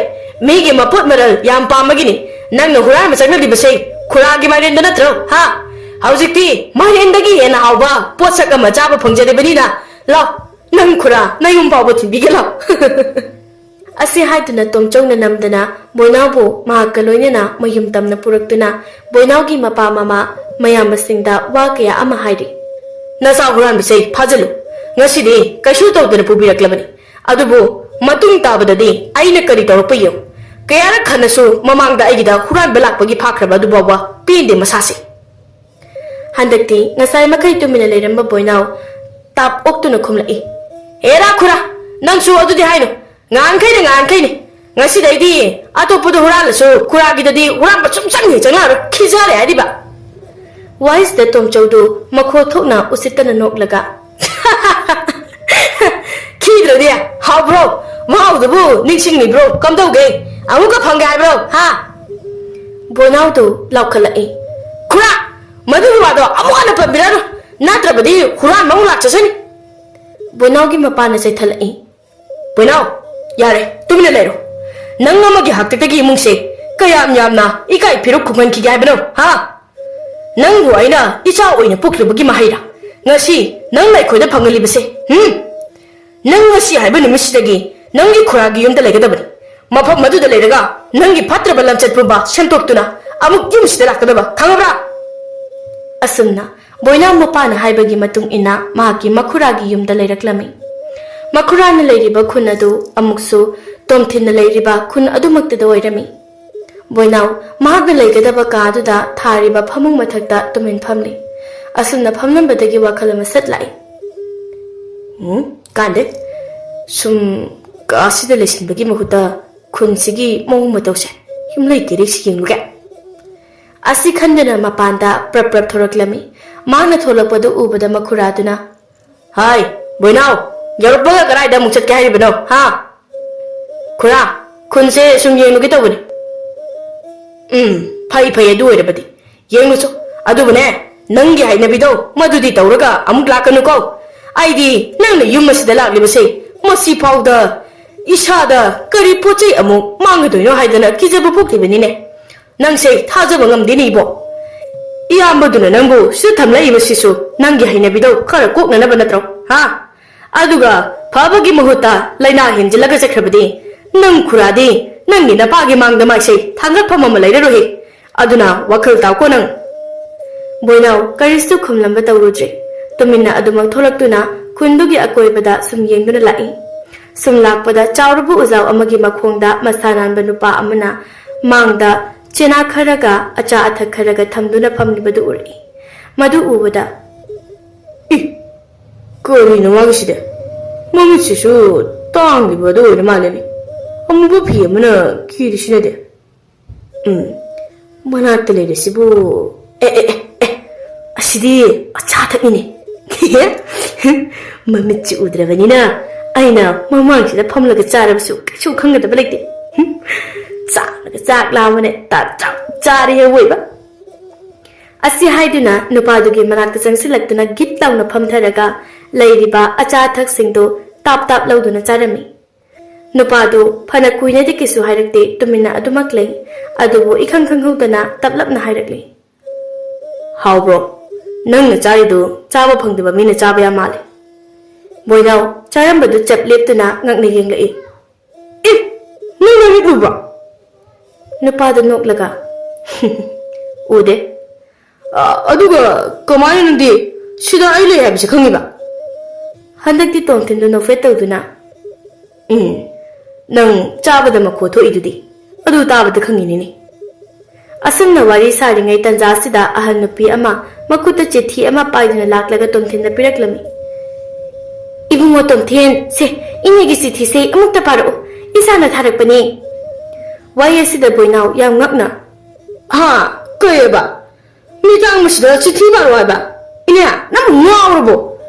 ꯃꯤꯒꯤ ꯃꯄꯣꯠ ꯃꯔꯜ ꯌꯥꯝ ꯄꯥꯝꯕꯒꯤꯅꯤ ꯅꯪꯅ ꯍꯨꯔꯥꯟꯕ ꯆꯪꯅꯔꯤꯕꯁꯦ꯫ ꯈꯨꯔꯥꯒꯤ ꯃꯥꯏꯔꯦꯟꯗ ꯅꯠꯇ꯭ꯔꯣ, ꯍꯥ? ꯍꯧꯖꯤꯛꯇꯤ ꯃꯥꯏꯔꯦꯟꯗꯒꯤ ꯍꯦꯟꯅ ꯍꯥꯎꯕ ꯄꯣꯠꯁꯛ ꯑꯃ ꯆꯥꯕ ꯐꯪꯖꯔꯤꯕꯅꯤꯅ꯫ ꯂꯥꯎ, ꯅꯪ ꯈꯨꯔꯥ ꯅꯌꯨꯝ ꯐꯥꯎꯕ ꯊꯤꯟꯕꯤꯒꯦ ꯂꯥꯎ꯫" ꯑꯁꯤ ꯍꯥꯏꯗꯨꯅ ꯇꯣꯝꯆꯧꯅ ꯅꯝꯗꯅ ꯕꯣꯏꯅꯥꯎꯕꯨ ꯃꯍꯥꯛꯀ ꯂꯣꯏꯅꯅ ꯃꯌꯨꯝ ꯇꯝꯅ ꯄꯨꯔꯛꯇꯨꯅ ꯕꯣꯏꯅꯥꯎꯒꯤ ꯃꯄꯥ ꯃꯃꯥ ꯃꯌꯥꯝꯕꯁꯤꯡꯗ ꯋꯥ ꯀꯌꯥ ꯑꯃ ꯍꯥꯏꯔꯤ꯫ "ꯅꯆꯥ ꯍꯨꯔꯥꯟꯕꯁꯦ ꯐꯥꯖꯤꯜꯂꯨ꯫ ꯉꯁꯤꯗꯤ ꯀꯩꯁꯨ ꯇꯧꯗꯅ ꯄꯨꯕꯤꯔꯛꯂꯕꯅꯤ꯫ ꯑꯗꯨꯕꯨ ꯃꯇꯨꯡ ꯇꯥꯕꯗꯗꯤ ꯑꯩꯅ ꯀꯔꯤ ꯇꯧꯔꯛꯄ ꯌꯦꯡꯉꯨ꯫ ꯀꯌꯥꯔꯛ ꯍꯟꯅꯁꯨ ꯃꯃꯥꯡꯗ ꯑꯩꯒꯤꯗ ꯍꯨꯔꯥꯟꯕ ꯂꯥꯛꯄꯒꯤ ꯐꯥꯈ꯭ꯔꯕ ꯑꯗꯨꯐꯥꯎꯕ ꯄꯦꯟꯗꯦ ꯃꯁꯥꯁꯦ꯫" ꯍꯟꯗꯛꯇꯤ ꯉꯁꯥꯏ ꯃꯈꯩ ꯇꯨꯃꯤꯟꯅ ꯂꯩꯔꯝꯕ ꯕꯣꯏꯅꯥꯎ ꯇꯥꯞ ꯑꯣꯛꯇꯨꯅ ꯈꯨꯝꯂꯛꯏ꯫ "ꯍꯦꯔꯥ ꯈꯨꯔꯥ, ꯅꯪꯁꯨ ꯑꯗꯨꯗꯤ ꯍꯥꯏꯅꯨ꯫ ꯉꯍꯥꯟꯈꯩꯅꯦ, ꯉꯍꯥꯟꯈꯩꯅꯦ꯫ ꯉꯁꯤꯗꯩꯗꯤ ꯑꯇꯣꯞꯄꯗ ꯍꯨꯔꯥꯜꯂꯁꯨ ꯈꯨꯔꯥꯒꯤꯗꯗꯤ ꯍꯨꯔꯥꯟꯕ ꯁꯨꯝ ꯆꯪ ꯍꯦꯛ ꯆꯪꯂꯛꯑꯔꯣꯏ꯫ ꯈꯤꯖꯔꯦ ꯍꯥꯏꯔꯤꯕ꯫" ꯋꯥꯍꯩꯁꯤꯗ ꯇꯣꯝꯆꯧꯗꯨ ꯃꯈꯣꯜ ꯊꯣꯛꯅ ꯎꯁꯤꯠꯇꯅ ꯅꯣꯛꯂꯒ, "ꯈꯤꯗ꯭ꯔꯗꯤ ꯍꯥꯎꯕ꯭ꯔꯣ? ꯃꯍꯥꯎꯗꯨꯕꯨ ꯅꯤꯡꯁꯤꯡꯂꯤꯕ꯭ꯔꯣ? ꯀꯝꯗꯧꯒꯦ? ꯑꯃꯨꯛꯀ ꯐꯪꯒꯦ ꯍꯥꯏꯕ꯭ꯔꯣ? ꯍꯥ?" ꯕꯣꯏꯅꯥꯎꯗꯨ ꯂꯥꯎꯈꯠꯂꯛꯏ꯫ "ꯈꯨꯔꯥ, ꯃꯗꯨꯒꯤ ꯋꯥꯗꯣ ꯑꯃꯨꯛ ꯍꯟꯅ ꯄꯟꯕꯤꯔꯅꯨ, ꯅꯠꯇ꯭ꯔꯕꯗꯤ ꯍꯨꯔꯥꯟꯕ ꯑꯃꯨꯛ ꯂꯥꯛꯆꯁꯅꯤ꯫" ꯕꯣꯏꯅꯥꯎꯒꯤ ꯃꯄꯥꯅ ꯆꯩꯊꯠꯂꯛꯏ꯫ "ꯕꯣꯏꯅꯥꯎ, ꯌꯥꯔꯦ, ꯇꯨꯃꯤꯟꯅ ꯂꯩꯔꯣ꯫ ꯅꯪ ꯑꯃꯒꯤ ꯍꯥꯛꯇꯛꯇꯒꯤ ꯏꯃꯨꯡꯁꯦ ꯀꯌꯥꯝ ꯌꯥꯝꯅ ꯏꯀꯥꯏ ꯐꯤꯔꯨꯛ ꯈꯨꯝꯍꯟꯈꯤꯒꯦ ꯍꯥꯏꯕꯅꯣ, ꯍꯥ? ꯅꯪꯕꯨ ꯑꯩꯅ ꯏꯆꯥ ꯑꯣꯏꯅ ꯄꯣꯛꯂꯨꯕꯒꯤ ꯃꯍꯩꯔꯥ? ꯉꯁꯤ ꯅꯪꯅ ꯑꯩꯈꯣꯏꯗ ꯐꯪꯍꯜꯂꯤꯕꯁꯦ, ꯍꯨꯝ? ꯅꯪ ꯉꯁꯤ ꯍꯥꯏꯕ ꯅꯨꯃꯤꯠꯁꯤꯗꯒꯤ ꯅꯪꯒꯤ ꯈꯨꯔꯥꯒꯤ ꯌꯨꯝꯗ ꯂꯩꯒꯗꯕꯅꯤ꯫ ꯃꯐꯝ ꯑꯗꯨꯗ ꯂꯩꯔꯒ ꯅꯪꯒꯤ ꯐꯠꯇ꯭ꯔꯕ ꯂꯝꯆꯠ ꯄꯨꯝꯕ ꯁꯦꯝꯗꯣꯛꯇꯨꯅ ꯑꯃꯨꯛ ꯌꯨꯝꯁꯤꯗ ꯂꯥꯛꯀꯗꯕ, ꯈꯪꯉꯕ꯭ꯔꯥ?" ꯑꯁꯨꯝꯅ ꯕꯣꯏꯅꯥꯎ ꯃꯄꯥꯅ ꯍꯥꯏꯕꯒꯤ ꯃꯇꯨꯡ ꯏꯟꯅ ꯃꯍꯥꯛꯀꯤ ꯃꯈꯨꯔꯥꯒꯤ ꯌꯨꯝꯗ ꯂꯩꯔꯛꯂꯝꯃꯤ꯫ ꯃꯈꯨꯔꯥꯅ ꯂꯩꯔꯤꯕ ꯈꯨꯟ ꯑꯗꯨ ꯑꯃꯨꯛꯁꯨ ꯇꯣꯝꯊꯤꯟꯅ ꯂꯩꯔꯤꯕ ꯈꯨꯟ ꯑꯗꯨꯃꯛꯇꯗ ꯑꯣꯏꯔꯝꯃꯤ꯫ ꯕꯣꯏꯅꯥꯎ ꯃꯍꯥꯛꯅ ꯂꯩꯒꯗꯕ ꯀꯥ ꯑꯗꯨꯗ ꯊꯥꯔꯤꯕ ꯐꯃꯨꯡ ꯃꯊꯛꯇ ꯇꯨꯃꯤꯟ ꯐꯝꯂꯤ꯫ ꯑꯁꯨꯝꯅ ꯐꯝꯂꯝꯕꯗꯒꯤ ꯋꯥꯈꯜ ꯑꯃ ꯁꯠ ꯂꯥꯛꯏ꯫ "ꯎꯝ, ꯀꯥꯟꯗꯦ꯫ ꯁꯨꯝ ꯀꯥꯁꯤꯗ ꯂꯩꯁꯤꯟꯕꯒꯤ ꯃꯍꯨꯠꯇ ꯈꯨꯟꯁꯤꯒꯤ ꯃꯑꯣꯡ ꯃꯇꯧꯁꯦ, ꯌꯨꯝꯂꯩ ꯀꯩꯔꯩꯁꯤ ꯌꯦꯡꯂꯨꯒꯦ꯫" ꯑꯁꯤ ꯈꯟꯗꯨꯅ ꯃꯄꯥꯟꯗ ꯄ꯭ꯔꯞ ꯄ꯭ꯔꯞ ꯊꯣꯔꯛꯂꯝꯃꯤ꯫ ꯃꯍꯥꯛꯅ ꯊꯣꯛꯂꯛꯄꯗꯨ ꯎꯕꯗ ꯃꯈꯨꯔꯥꯗꯨꯅ, "ꯍꯥꯏ, ꯕꯣꯏꯅꯥꯎ, ꯌꯧꯔꯛꯄꯒ ꯀꯗꯥꯏꯗ ꯑꯃꯨꯛ ꯆꯠꯀꯦ ꯍꯥꯏꯔꯤꯕꯅꯣ, ꯍꯥ?" ꯈꯨꯔꯥ, ꯈꯨꯟꯁꯦ ꯁꯨꯝ ꯌꯦꯡꯂꯨꯒꯦ ꯇꯧꯕꯅꯤ꯫ ꯎꯝ, ꯐꯩ ꯐꯩ, ꯑꯗꯨ ꯑꯣꯏꯔꯕꯗꯤ ꯌꯦꯡꯂꯨꯆꯣ꯫ ꯑꯗꯨꯕꯨꯅꯦ, ꯅꯪꯒꯤ ꯍꯩꯅꯕꯤꯗꯣ ꯃꯗꯨꯗꯤ ꯇꯧꯔꯒ ꯑꯃꯨꯛ ꯂꯥꯛꯀꯅꯨꯀꯣ꯫ ꯑꯩꯗꯤ ꯅꯪꯅ ꯌꯨꯝ ꯑꯁꯤꯗ ꯂꯥꯛꯂꯤꯕꯁꯦ ꯃꯁꯤ ꯐꯥꯎꯗ ꯏꯁꯥꯗ ꯀꯔꯤ ꯄꯣꯠ ꯆꯩ ꯑꯃꯨꯛ ꯃꯥꯡꯒꯗꯣꯏꯅꯣ ꯍꯥꯏꯗꯅ ꯀꯤꯖꯕ ꯄꯣꯛꯂꯤꯕꯅꯤꯅꯦ꯫ ꯅꯪꯁꯦ ꯊꯥꯖꯕ ꯉꯝꯗꯦꯅꯦ ꯏꯕꯣ꯫ ꯏꯌꯥꯝꯕꯗꯨꯅ ꯅꯪꯕꯨ ꯁꯤꯗ ꯊꯝꯂꯛꯏꯕꯁꯤꯁꯨ ꯅꯪꯒꯤ ꯍꯩꯅꯕꯤꯗꯣ ꯈꯔ ꯀꯣꯛꯅꯅꯕ ꯅꯠꯇ꯭ꯔꯣ? ꯍꯥ? ꯑꯗꯨꯒ ꯐꯕꯒꯤ ꯃꯍꯨꯠꯇ ꯂꯥꯏꯅꯥ ꯍꯦꯟꯖꯤꯜꯂꯒ ꯆꯠꯈ꯭ꯔꯕꯗꯤ ꯅꯪ ꯈꯨꯔꯥꯗꯤ ꯅꯪꯒꯤ ꯅꯄꯥꯒꯤ ꯃꯥꯡꯗ ꯃꯥꯏꯁꯦ ꯊꯥꯡꯒꯠꯐꯝ ꯑꯃ ꯂꯩꯔꯔꯣꯏꯍꯦ꯫ ꯑꯗꯨꯅ ꯋꯥꯈꯜ ꯇꯥꯎꯀꯣ ꯅꯪ꯫ ꯕꯣꯏꯅꯥꯎ ꯀꯔꯤꯁꯨ ꯈꯨꯝꯂꯝꯕ ꯇꯧꯔꯨꯗ꯭ꯔꯦ꯫ ꯇꯨꯃꯤꯟꯅ ꯑꯗꯨꯃꯛ ꯊꯣꯛꯂꯛꯇꯨꯅ ꯈꯨꯟꯗꯨꯒꯤ ꯑꯀꯣꯏꯕꯗ ꯁꯨꯝ ꯌꯦꯡꯗꯨꯅ ꯂꯥꯛꯏ꯫ ꯁꯨꯝ ꯂꯥꯛꯄꯗ ꯆꯥꯎꯔꯕ ꯎꯖꯥꯎ ꯑꯃꯒꯤ ꯃꯈꯣꯡꯗ ꯃꯁꯥ ꯅꯥꯟꯕ ꯅꯨꯄꯥ ꯑꯃꯅ ꯃꯥꯡꯗ ꯆꯦꯅꯥ ꯈꯔꯒ ꯑꯆꯥ ꯑꯊꯛ ꯈꯔꯒ ꯊꯝꯗꯨꯅ ꯐꯝꯂꯤꯕꯗꯨ ꯎꯔꯛꯏ꯫ ꯃꯗꯨ ꯎꯕꯗ, "ꯏ, ꯀꯔꯤꯅꯣ ꯃꯥꯒꯤꯁꯤꯗꯤ? ꯃꯃꯤꯠꯁꯤꯁꯨ ꯇꯥꯡꯂꯤꯕꯗꯨ ꯑꯣꯏꯅ ꯃꯥꯜꯂꯦꯅꯦ꯫ ꯑꯃꯨꯕ ꯐꯤ ꯑꯃꯅ ꯀꯤꯔꯤꯁꯤꯅꯗꯤ? ꯎꯝ, ꯃꯅꯥꯛꯇ ꯂꯩꯔꯤꯁꯤꯕꯨ, ꯑꯦ, ꯑꯦ, ꯑꯦ, ꯑꯦ, ꯑꯁꯤꯗꯤ ꯑꯆꯥ ꯑꯊꯛꯅꯤꯅꯦ꯫ ꯃꯃꯤꯠꯁꯤ ꯎꯗ꯭ꯔꯕꯅꯤꯅ ꯑꯩꯅ ꯃꯃꯥꯡꯁꯤꯗ ꯐꯝꯂꯒ ꯆꯥꯔꯕꯁꯨ ꯀꯩꯁꯨ ꯈꯪꯒꯗꯕ ꯂꯩꯇꯦ꯫ ꯍꯨꯝ, ꯆꯥꯛꯂꯒ ꯆꯥꯛ ꯂꯥꯝꯕꯅꯦ, ꯇꯥ ꯆꯥꯛ ꯆꯥꯔꯦ ꯑꯣꯏꯕ"꯫ ꯑꯁꯤ ꯍꯥꯏꯗꯨꯅ ꯅꯨꯄꯥꯗꯨꯒꯤ ꯃꯅꯥꯛꯇ ꯆꯪꯁꯤꯜꯂꯛꯇꯨꯅ ꯒꯤꯠ ꯂꯥꯎꯅ ꯐꯝꯊꯔꯒ ꯂꯩꯔꯤꯕ ꯑꯆꯥ ꯑꯊꯛꯁꯤꯡꯗꯨ ꯇꯥꯞ ꯇꯥꯞ ꯂꯧꯗꯨꯅ ꯆꯥꯔꯝꯃꯤ꯫ ꯅꯨꯄꯥꯗꯨ ꯐꯅ ꯀꯨꯏꯅꯗꯤ ꯀꯩꯁꯨ ꯍꯥꯏꯔꯛꯇꯦ, ꯇꯨꯃꯤꯟꯅ ꯑꯗꯨꯃꯛ ꯂꯩ꯫ ꯑꯗꯨꯕꯨ ꯏꯈꯪ ꯈꯪꯍꯧꯗꯅ ꯇꯞꯂꯞꯅ ꯍꯥꯏꯔꯛꯂꯤ, "ꯍꯥꯎꯕ꯭ꯔꯣ? ꯅꯪꯅ ꯆꯥꯔꯤꯗꯨ ꯆꯥꯕ ꯐꯪꯗꯕ ꯃꯤꯅ ꯆꯥꯕ ꯌꯥꯝ ꯃꯥꯜꯂꯦ"꯫ ꯕꯣꯏꯅꯥꯎ ꯆꯥꯔꯝꯕꯗꯨ ꯆꯞ ꯂꯦꯞꯇꯨꯅ ꯉꯛꯅ ꯌꯦꯡꯂꯛꯏ꯫ "ꯑꯦ, ꯅꯪ ꯅꯃꯤꯠ ꯎꯕ꯭ꯔꯣ?" ꯅꯨꯄꯥꯗꯨ ꯅꯣꯛꯂꯒ, "ꯎꯗꯦ"꯫ "ꯑ, ꯑꯗꯨꯒ ꯀꯃꯥꯏꯅ ꯅꯪꯗꯤ ꯁꯤꯗ ꯑꯩ ꯂꯩ ꯍꯥꯏꯕꯁꯦ ꯈꯪꯉꯤꯕ?" ꯍꯟꯗꯛꯇꯤ ꯇꯣꯝꯊꯤꯟꯗꯨ ꯅꯣꯛꯐꯦꯠ ꯇꯧꯗꯨꯅ, "ꯎꯝ, ꯅꯪ ꯆꯥꯕꯗ ꯃꯈꯣꯜ ꯊꯣꯛꯏꯗꯨꯗꯤ, ꯑꯗꯨ ꯇꯥꯕꯗ ꯈꯪꯉꯤꯅꯤꯅꯦ"꯫ ꯑꯁꯨꯝꯅ ꯋꯥꯔꯤ ꯁꯥꯔꯤꯉꯩ ꯇꯟꯖꯥꯁꯤꯗ ꯑꯍꯜ ꯅꯨꯄꯤ ꯑꯃ ꯃꯈꯨꯠꯇ ꯆꯤꯊꯤ ꯑꯃ ꯄꯥꯏꯗꯨꯅ ꯂꯥꯛꯂꯒ ꯇꯣꯝꯊꯤꯟꯗ ꯄꯤꯔꯛꯂꯝꯃꯤ꯫ "ꯏꯕꯨꯡꯉꯣ ꯇꯣꯝꯊꯤꯟ, ꯁꯦ, ꯏꯅꯦꯒꯤ ꯆꯤꯊꯤꯁꯦ ꯑꯃꯨꯛꯇ ꯄꯥꯔꯛꯎ, ꯏꯆꯥꯅ ꯊꯥꯔꯛꯄꯅꯦ"꯫ ꯋꯥꯍꯩ ꯑꯁꯤꯗ ꯕꯣꯏꯅꯥꯎ ꯌꯥꯝ ꯉꯛꯅ, "ꯍꯥ? ꯀꯩꯑꯕ? ꯃꯤꯇꯥꯡ ꯃꯁꯤꯗ ꯆꯤꯊꯤ ꯄꯥꯔꯛꯑꯣ ꯍꯥꯏꯕ? ꯏꯅꯦ, ꯅꯪꯕꯨ ꯉꯥꯎꯔꯕꯣ?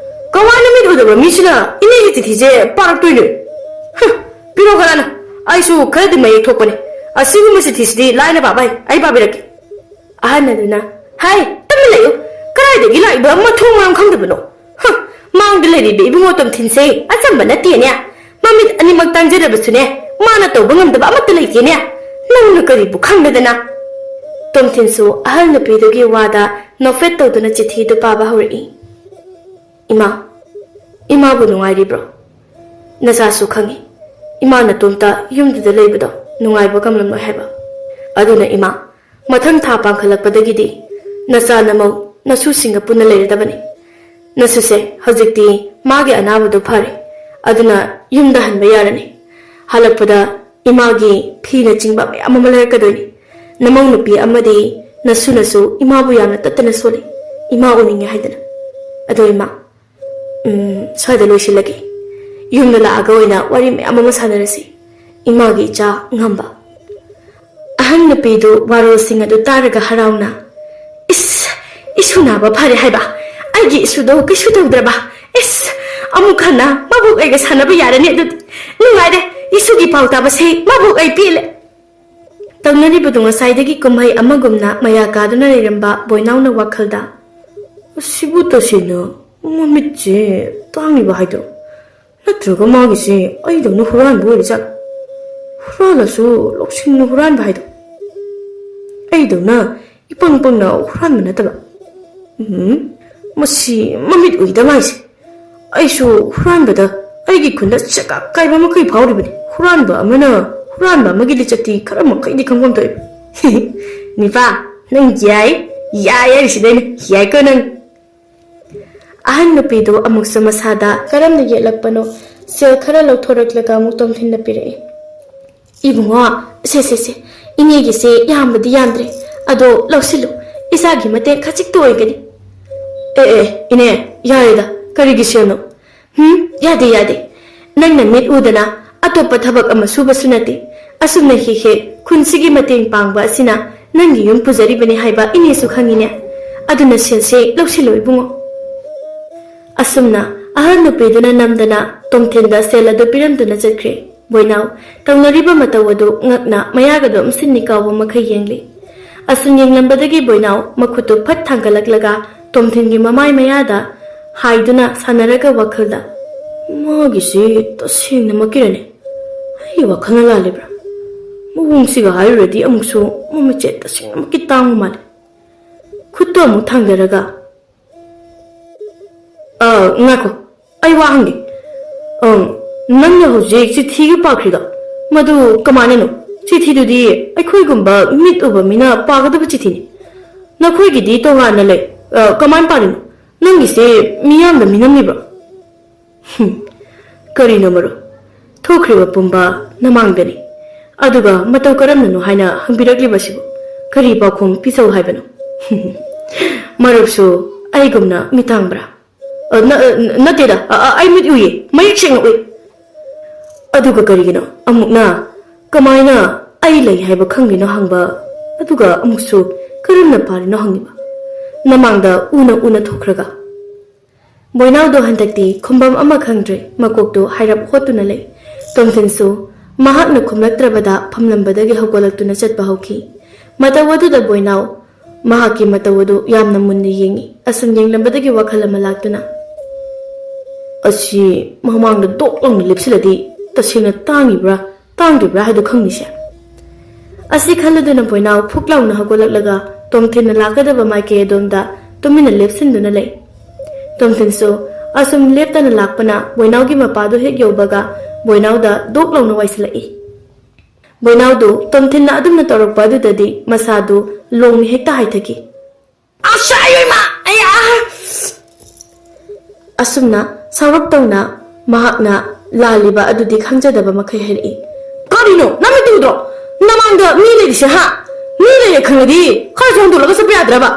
ꯀꯃꯥꯏꯅ ꯃꯤꯠ ꯎꯗꯕ ꯃꯤꯁꯤꯅ ꯏꯅꯦꯒꯤ ꯆꯤꯊꯤꯁꯦ ꯄꯥꯔꯛꯇꯣꯏꯅꯣ? ꯍꯨꯝ, ꯄꯤꯔꯛꯑꯣ ꯈꯔꯅ"꯫ ꯑꯩꯁꯨ ꯈꯔꯗꯤ ꯃꯌꯦꯛ ꯊꯣꯛꯄꯅꯦ꯫ ꯑꯁꯤꯒꯨꯝꯕ ꯆꯤꯊꯤꯁꯤꯗꯤ ꯂꯥꯏꯅ ꯄꯥꯕ ꯍꯩ꯫ ꯑꯩ ꯄꯥꯕꯤꯔꯛꯀꯦ꯫ ꯑꯍꯟ ꯑꯗꯨꯅ, "ꯍꯥꯏ, ꯇꯞꯅ ꯂꯩꯌꯨ꯫ ꯀꯗꯥꯏꯗꯒꯤ ꯂꯥꯛꯏꯕ ꯃꯊꯣꯡ ꯃꯔꯝ ꯈꯪꯗꯕꯅꯣ? ꯍ, ꯃꯥꯡꯗ ꯂꯩꯔꯤꯕ ꯏꯕꯨꯡꯉꯣ ꯇꯣꯝꯊꯤꯟꯁꯦ ꯑꯆꯝꯕ ꯅꯠꯇꯦꯅꯦ꯫ ꯃꯃꯤꯠ ꯑꯅꯤꯃꯛ ꯇꯥꯡꯖꯔꯕꯁꯨꯅꯦ, ꯃꯥꯅ ꯇꯧꯕ ꯉꯝꯗꯕ ꯑꯃꯠꯇ ꯂꯩꯇꯦꯅꯦ꯫ ꯅꯪꯅ ꯀꯔꯤꯕꯨ ꯈꯪꯗꯗꯅ?" ꯇꯣꯝꯊꯤꯟꯁꯨ ꯑꯍꯜ ꯅꯨꯄꯤꯗꯨꯒꯤ ꯋꯥꯗ ꯅꯣꯛꯐꯦꯠ ꯇꯧꯗꯨꯅ ꯆꯤꯊꯤꯗꯨ ꯄꯥꯕ ꯍꯧꯔꯛꯏ꯫ "ꯏꯃꯥ, ꯏꯃꯥꯕꯨ ꯅꯨꯡꯉꯥꯏꯔꯤꯕ꯭ꯔꯣ? ꯅꯆꯥꯁꯨ ꯈꯪꯉꯤ, ꯏꯃꯥ ꯅꯇꯣꯝꯇ ꯌꯨꯝꯗꯨꯗ ꯂꯩꯕꯗꯣ ꯅꯨꯡꯉꯥꯏꯕ ꯉꯝꯂꯝꯂꯣꯏ ꯍꯥꯏꯕ꯫ ꯑꯗꯨꯅ ꯏꯃꯥ, ꯃꯊꯪ ꯊꯥ ꯄꯥꯡꯈꯠꯂꯛꯄꯗꯒꯤꯗꯤ ꯅꯆꯥ ꯅꯃꯧ ꯅꯁꯨꯁꯤꯡꯒ ꯄꯨꯟꯅ ꯂꯩꯔꯗꯕꯅꯤ꯫ ꯅꯁꯨꯁꯦ ꯍꯧꯖꯤꯛꯇꯤ ꯃꯥꯒꯤ ꯑꯅꯥꯕꯗꯨ ꯐꯔꯦ, ꯑꯗꯨꯅ ꯌꯨꯝꯗ ꯍꯟꯕ ꯌꯥꯔꯅꯤ꯫ ꯍꯜꯂꯛꯄꯗ ꯏꯃꯥꯒꯤ ꯐꯤꯅꯆꯤꯡꯕ ꯃꯌꯥꯝ ꯑꯃ ꯂꯩꯔꯛꯀꯗꯣꯏꯅꯤ꯫ ꯅꯃꯧ ꯅꯨꯄꯤ ꯑꯃꯗꯤ ꯅꯁꯨꯅꯁꯨ ꯏꯃꯥꯕꯨ ꯌꯥꯝꯅ ꯇꯠꯇꯅ ꯁꯣꯜꯂꯤ, ꯏꯃꯥ ꯎꯅꯤꯡꯉꯦ ꯍꯥꯏꯗꯅ꯫ ꯑꯗꯣ ꯏꯃꯥ, ꯎꯝ, ꯁ꯭ꯋꯥꯏꯗ ꯂꯣꯏꯁꯤꯜꯂꯒꯦ꯫ ꯌꯨꯝꯗ ꯂꯥꯛꯑꯒ ꯑꯣꯏꯅ ꯋꯥꯔꯤ ꯃꯌꯥꯝ ꯑꯃ ꯁꯥꯟꯅꯔꯁꯤ꯫ ꯏꯃꯥꯒꯤ ꯏꯆꯥ ꯉꯝꯕ꯫ ꯑꯍꯟ ꯅꯨꯄꯤꯗꯨ ꯋꯥꯔꯣꯜꯁꯤꯡ ꯑꯗꯨ ꯇꯥꯔꯒ ꯍꯔꯥꯎꯅ, "ꯏꯁ, ꯏꯁꯨ ꯅꯥꯕ ꯐꯔꯦ ꯍꯥꯏꯕ? ꯑꯩꯒꯤ ꯏꯁꯨꯗꯣ ꯀꯩꯁꯨ ꯇꯧꯗ꯭ꯔꯕ? ꯏꯁ, ꯑꯃꯨꯛ ꯍꯟꯅ ꯃꯕꯣꯛ ꯑꯩꯒ ꯁꯥꯟꯅꯕ ꯌꯥꯔꯅꯤ ꯑꯗꯨꯗꯤ꯫ ꯅꯨꯡꯉꯥꯏꯔꯦ, ꯏꯁꯨꯒꯤ ꯄꯥꯎ ꯇꯥꯕꯁꯦ ꯃꯕꯣꯛ ꯑꯩ ꯄꯦꯜꯂꯦ"꯫ ꯇꯧꯅꯔꯤꯕꯗꯨ ꯉꯁꯥꯏꯗꯒꯤ ꯀꯨꯝꯍꯩ ꯑꯃꯒꯨꯝꯅ ꯃꯌꯥ ꯀꯥꯗꯨꯅ ꯂꯩꯔꯝꯕ ꯕꯣꯏꯅꯥꯎꯅ ꯋꯥꯈꯜꯗ, "ꯑꯁꯤꯕꯨ ꯇꯁꯦꯡꯅ ꯃꯃꯤꯠꯁꯦ ꯇꯥꯡꯂꯤꯕ ꯍꯥꯏꯗꯣ? ꯅꯠꯇ꯭ꯔꯒ ꯃꯥꯒꯤꯁꯦ ꯑꯩꯗꯧꯅ ꯍꯨꯔꯥꯟꯕ ꯑꯣꯏꯔꯤꯖꯥꯠꯂꯣ? ꯍꯨꯔꯥꯜꯂꯁꯨ ꯂꯧꯁꯤꯡꯅ ꯍꯨꯔꯥꯟꯕ ꯍꯥꯏꯗꯣ? ꯑꯩꯗꯧꯅ ꯏꯄꯪ ꯄꯪꯅ ꯍꯨꯔꯥꯟꯕ ꯅꯠꯇꯕ? ꯎꯝ, ꯃꯁꯤ ꯃꯃꯤꯠ ꯎꯏꯗ ꯃꯥꯏꯁꯦ꯫ ꯑꯩꯁꯨ ꯍꯨꯔꯥꯟꯕꯗ ꯑꯩꯒꯤ ꯈꯨꯟꯗ ꯆꯦꯒꯥꯛ ꯀꯥꯏꯕ ꯃꯈꯩ ꯐꯥꯎꯔꯤꯕꯅꯤ꯫ ꯍꯨꯔꯥꯟꯕ ꯑꯃꯅ ꯍꯨꯔꯥꯟꯕ ꯑꯃꯒꯤ ꯂꯤꯆꯠꯇꯤ ꯈꯔ ꯃꯈꯩꯗꯤ ꯈꯪꯐꯝ ꯊꯣꯛꯏ"꯫ "ꯅꯤꯄꯥ, ꯅꯪ ꯌꯥꯏ, ꯌꯥꯏ ꯍꯥꯏꯔꯤꯁꯤꯗ ꯑꯩꯅ, ꯌꯥꯏꯀꯣ ꯅꯪ"꯫ ꯑꯍꯟ ꯅꯨꯄꯤꯗꯨ ꯑꯃꯨꯛꯁꯨ ꯃꯁꯥꯗ ꯀꯔꯝꯅ ꯌꯦꯠꯂꯛꯄꯅꯣ, ꯁꯦꯜ ꯈꯔ ꯂꯧꯊꯣꯔꯛꯂꯒ ꯑꯃꯨꯛ ꯇꯣꯝꯊꯤꯟꯗ ꯄꯤꯔꯛꯏ꯫ "ꯏꯕꯨꯡꯉꯣ, ꯁꯦ, ꯁꯦ, ꯁꯦ, ꯏꯅꯦꯒꯤꯁꯦ ꯌꯥꯝꯕꯗꯤ ꯌꯥꯝꯗ꯭ꯔꯦ, ꯑꯗꯣ ꯂꯧꯁꯤꯜꯂꯨ, ꯏꯆꯥꯒꯤ ꯃꯇꯦꯡ ꯈꯖꯤꯛꯇ ꯑꯣꯏꯒꯅꯤ"꯫ "ꯑꯦ, ꯑꯦ, ꯏꯅꯦ, ꯌꯥꯔꯦꯗ, ꯀꯔꯤꯒꯤ ꯁꯦꯜꯅꯣ?" "ꯍꯨꯝ, ꯌꯥꯗꯦ, ꯌꯥꯗꯦ꯫ ꯅꯪꯅ ꯃꯤꯠ ꯎꯗꯅ ꯑꯇꯣꯞꯄ ꯊꯕꯛ ꯑꯃ ꯁꯨꯕꯁꯨ ꯅꯠꯇꯦ꯫ ꯑꯁꯨꯝꯅ ꯍꯦꯛ ꯍꯦꯛ ꯈꯨꯟꯁꯤꯒꯤ ꯃꯇꯦꯡ ꯄꯥꯡꯕ ꯑꯁꯤꯅ ꯅꯪꯒꯤ ꯌꯨꯝ ꯄꯨꯖꯔꯤꯕꯅꯤ ꯍꯥꯏꯕ ꯏꯅꯦꯁꯨ ꯈꯪꯉꯤꯅꯦ꯫ ꯑꯗꯨꯅ ꯁꯦꯜꯁꯦ ꯂꯧꯁꯤꯜꯂꯨ ꯏꯕꯨꯡꯉꯣ"꯫ ꯑꯁꯨꯝꯅ ꯑꯍꯜ ꯅꯨꯄꯤꯗꯨꯅ ꯅꯝꯗꯅ ꯇꯣꯝꯊꯤꯟꯗ ꯁꯦꯜ ꯑꯗꯨ ꯄꯤꯔꯝꯗꯨꯅ ꯆꯠꯈ꯭ꯔꯦ꯫ ꯕꯣꯏꯅꯥꯎ ꯇꯧꯅꯔꯤꯕ ꯃꯇꯧ ꯑꯗꯨ ꯉꯛꯅ ꯃꯌꯥꯒꯗꯣ ꯑꯃꯁꯤꯟꯅꯤ ꯀꯥꯎꯕ ꯃꯈꯩ ꯌꯦꯡꯂꯤ꯫ ꯑꯁꯨꯝ ꯌꯦꯡꯂꯝꯕꯗꯒꯤ ꯕꯣꯏꯅꯥꯎ ꯃꯈꯨꯠꯇꯨ ꯐꯠ ꯊꯥꯡꯒꯠꯂꯛꯂꯒ ꯇꯣꯝꯊꯤꯟꯒꯤ ꯃꯃꯥꯏ ꯃꯌꯥꯗ ꯍꯥꯏꯗꯨꯅ ꯁꯥꯟꯅꯔꯒ ꯋꯥꯈꯜꯗ, "ꯃꯥꯒꯤꯁꯤ ꯇꯁꯦꯡꯅꯃꯛꯀꯤꯔꯅꯦ? ꯑꯩ ꯋꯥꯈꯜꯅ ꯂꯥꯜꯂꯤꯕ꯭ꯔꯥ? ꯃꯑꯣꯡꯁꯤꯒ ꯍꯥꯏꯔꯨꯔꯗꯤ ꯑꯃꯨꯛꯁꯨ ꯃꯃꯤꯠꯁꯦ ꯇꯁꯦꯡꯅꯃꯛꯀꯤ ꯇꯥꯡꯕ ꯃꯥꯜꯂꯦ"꯫ ꯈꯨꯠꯇꯣ ꯑꯃꯨꯛ ꯊꯥꯡꯗꯔꯒ, "ꯑ, ꯉꯥꯏꯈꯣ, ꯑꯩ ꯋꯥ ꯍꯪꯒꯦ꯫ ꯑꯪ, ꯅꯪꯅ ꯍꯧꯖꯤꯛ ꯆꯤꯊꯤꯒ ꯄꯥꯈ꯭ꯔꯤꯗꯣ, ꯃꯗꯨ ꯀꯃꯥꯏꯅꯅꯣ? ꯆꯤꯊꯤꯗꯨꯗꯤ ꯑꯩꯈꯣꯏꯒꯨꯝꯕ ꯃꯤꯠ ꯎꯕ ꯃꯤꯅ ꯄꯥꯒꯗꯕ ꯆꯤꯊꯤꯅꯤ꯫ ꯅꯈꯣꯏꯒꯤꯗꯤ ꯇꯣꯉꯥꯟꯅ ꯂꯩ꯫ ꯑ, ꯀꯃꯥꯏꯅ ꯄꯥꯔꯤꯅꯣ? ꯅꯪꯒꯤꯁꯦ ꯃꯤꯌꯥꯝꯅ ꯃꯤꯅꯝꯃꯤꯕ꯭ꯔꯣ?" "ꯍꯨꯝ, ꯀꯔꯤꯅꯣ ꯃꯔꯨꯞ? ꯊꯣꯛꯈ꯭ꯔꯤꯕ ꯄꯨꯝꯕ ꯅꯃꯥꯡꯗꯅꯤ꯫ ꯑꯗꯨꯒ ꯃꯇꯧ ꯀꯔꯝꯅꯅꯣ ꯍꯥꯏꯅ ꯍꯪꯕꯤꯔꯛꯂꯤꯕꯁꯤꯕꯨ? ꯀꯔꯤ ꯄꯥꯎꯈꯨꯝ ꯄꯤꯖꯧ ꯍꯥꯏꯕꯅꯣ?" "ꯃꯔꯨꯞꯁꯨ ꯑꯩꯒꯨꯝꯅ ꯃꯤꯠ ꯇꯥꯡꯕ꯭ꯔꯥ?" "ꯑ, ꯅ-, ꯑ, ꯅꯠꯇꯦꯗ, ꯑ, ꯑ, ꯑꯩ ꯃꯤꯠ ꯎꯏꯌꯦ, ꯃꯌꯦꯛ ꯁꯦꯡꯅ ꯎꯏ"꯫ "ꯑꯗꯨꯒ ꯀꯔꯤꯒꯤꯅꯣ ꯑꯃꯨꯛꯅ ꯀꯃꯥꯏꯅ ꯑꯩ ꯂꯩ ꯍꯥꯏꯕ ꯈꯪꯂꯤꯅꯣ ꯍꯪꯕ, ꯑꯗꯨꯒ ꯑꯃꯨꯛꯁꯨ ꯀꯔꯝꯅ ꯄꯥꯔꯤꯅꯣ ꯍꯪꯉꯤꯕ? ꯅꯃꯥꯡꯗ ꯎꯅ ꯎꯅ ꯊꯣꯛꯈ꯭ꯔꯒ?" ꯕꯣꯏꯅꯥꯎꯗꯣ ꯍꯟꯗꯛꯇꯤ ꯈꯨꯝꯕꯝ ꯑꯃ ꯈꯪꯗ꯭ꯔꯦ, ꯃꯀꯣꯛꯇꯨ ꯍꯥꯏꯔꯞ ꯍꯣꯠꯇꯨꯅ ꯂꯩ꯫ ꯇꯣꯝꯊꯤꯟꯁꯨ ꯃꯍꯥꯛꯅ ꯈꯨꯝꯂꯛꯇ꯭ꯔꯕꯗ ꯐꯝꯂꯝꯕꯗꯒꯤ ꯍꯧꯒꯠꯂꯛꯇꯨꯅ ꯆꯠꯄ ꯍꯧꯈꯤ꯫ ꯃꯇꯧ ꯑꯗꯨꯗ ꯕꯣꯏꯅꯥꯎ ꯃꯍꯥꯛꯀꯤ ꯃꯇꯧ ꯑꯗꯨ ꯌꯥꯝꯅ ꯃꯨꯟꯅ ꯌꯦꯡꯉꯤ꯫ ꯑꯁꯨꯝ ꯌꯦꯡꯂꯝꯕꯗꯒꯤ ꯋꯥꯈꯜ ꯑꯃ ꯂꯥꯛꯇꯨꯅ, "ꯑꯁꯤ ꯃꯃꯥꯡꯗ ꯗꯣꯛ ꯂꯥꯎꯅ ꯂꯦꯞꯁꯤꯜꯂꯗꯤ ꯇꯁꯦꯡꯅ ꯇꯥꯡꯉꯤꯕ꯭ꯔꯥ ꯇꯥꯡꯗ꯭ꯔꯤꯕ꯭ꯔꯥ ꯍꯥꯏꯗꯣ ꯈꯪꯅꯤꯁꯦ"꯫ ꯑꯁꯤ ꯈꯜꯂꯗꯨꯅ ꯕꯣꯏꯅꯥꯎ ꯐꯨꯛ ꯂꯥꯎꯅ ꯍꯧꯒꯠꯂꯛꯂꯒ ꯇꯣꯝꯊꯤꯟꯅ ꯂꯥꯛꯀꯗꯕ ꯃꯥꯏꯀꯩ ꯑꯗꯣꯝꯗ ꯇꯨꯃꯤꯟꯅ ꯂꯦꯞꯁꯤꯟꯗꯨꯅ ꯂꯩ꯫ ꯇꯣꯝꯊꯤꯟꯁꯨ ꯑꯁꯨꯝ ꯂꯦꯞꯇꯅ ꯂꯥꯛꯄꯅ ꯕꯣꯏꯅꯥꯎꯒꯤ ꯃꯄꯥꯗꯨ ꯍꯦꯛ ꯌꯧꯕꯒ ꯕꯣꯏꯅꯥꯎꯗ ꯗꯣꯛ ꯂꯥꯎꯅ ꯋꯥꯏꯁꯤꯜꯂꯛꯏ꯫ ꯕꯣꯏꯅꯥꯎꯗꯨ ꯇꯣꯝꯊꯤꯟꯅ ꯑꯗꯨꯝꯅ ꯇꯧꯔꯛꯄ ꯑꯗꯨꯗꯗꯤ ꯃꯁꯥꯗꯨ ꯂꯣꯡꯅ ꯍꯦꯛꯇ ꯍꯥꯏꯊꯈꯤ꯫ "ꯑꯁ, ꯑꯌꯣ ꯏꯃꯥ! ꯑꯩ, ꯑꯥ!" ꯑꯁꯨꯝꯅ ꯁꯥꯎꯔꯞ ꯇꯧꯅ ꯃꯍꯥꯛꯅ ꯂꯥꯜꯂꯤꯕ ꯑꯗꯨꯗꯤ ꯈꯪꯖꯗꯕ ꯃꯈꯩ ꯍꯥꯏꯔꯛꯏ꯫ "ꯀꯔꯤꯅꯣ? ꯅꯃꯤꯠꯇꯨ ꯎꯗ꯭ꯔꯣ? ꯅꯃꯥꯡꯗ ꯃꯤ ꯂꯩꯔꯤꯁꯦ, ꯍꯥ? ꯃꯤ ꯂꯩꯔꯦ ꯈꯪꯉꯗꯤ ꯈꯔꯁꯨ ꯍꯟꯗꯣꯛꯂꯒ ꯆꯠꯄ ꯌꯥꯗ꯭ꯔꯕ?"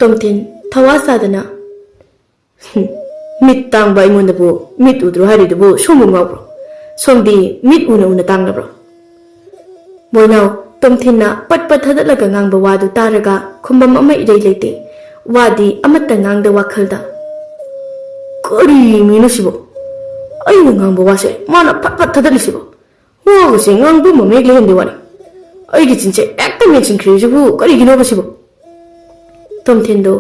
ꯇꯣꯝꯊꯤꯟ ꯊꯋꯥ ꯁꯥꯗꯅ, "ꯍꯨꯝ, ꯃꯤꯠ ꯇꯥꯡꯕ ꯑꯩꯉꯣꯟꯗꯕꯨ ꯃꯤꯠ ꯎꯗ꯭ꯔꯣ ꯍꯥꯏꯔꯤꯗꯨꯕꯨ ꯁꯣꯝꯕꯨ ꯉꯥꯎꯕ꯭ꯔꯣ? ꯁꯣꯝꯗꯤ ꯃꯤꯠ ꯎꯅ ꯎꯅ ꯇꯥꯡꯂꯕ꯭ꯔꯣ?" ꯕꯣꯏꯅꯥꯎ ꯇꯣꯝꯊꯤꯟꯅ ꯄꯠ ꯄꯠ ꯊꯗꯠꯂꯒ ꯉꯥꯡꯕ ꯋꯥꯗꯨ ꯇꯥꯔꯒ ꯈꯨꯝꯕꯝ ꯑꯃ ꯏꯔꯩ ꯂꯩꯇꯦ꯫ ꯋꯥꯗꯤ ꯑꯃꯠꯇ ꯉꯥꯡꯗ ꯋꯥꯈꯜꯗ, "ꯀꯔꯤ ꯃꯤꯅꯣ ꯁꯤꯕꯣ? ꯑꯩꯅ ꯉꯥꯡꯕ ꯋꯥꯁꯦ ꯃꯥꯅ ꯐꯠ ꯐꯠ ꯊꯥꯗꯠꯂꯤꯁꯤꯕꯣ? ꯋꯥꯒꯁꯦ ꯉꯥꯡꯕ ꯃꯃꯌꯦꯛ ꯂꯩꯍꯟꯗꯦ ꯋꯥꯅꯤ꯫ ꯑꯩꯒꯤ ꯆꯤꯟꯁꯦ ꯍꯦꯛꯇ ꯃꯦꯟꯁꯤꯟꯈ꯭ꯔꯤꯁꯤꯕꯨ ꯀꯔꯤꯒꯤꯅꯣꯕ ꯁꯤꯕꯣ? ꯇꯣꯝꯊꯤꯟꯗꯨ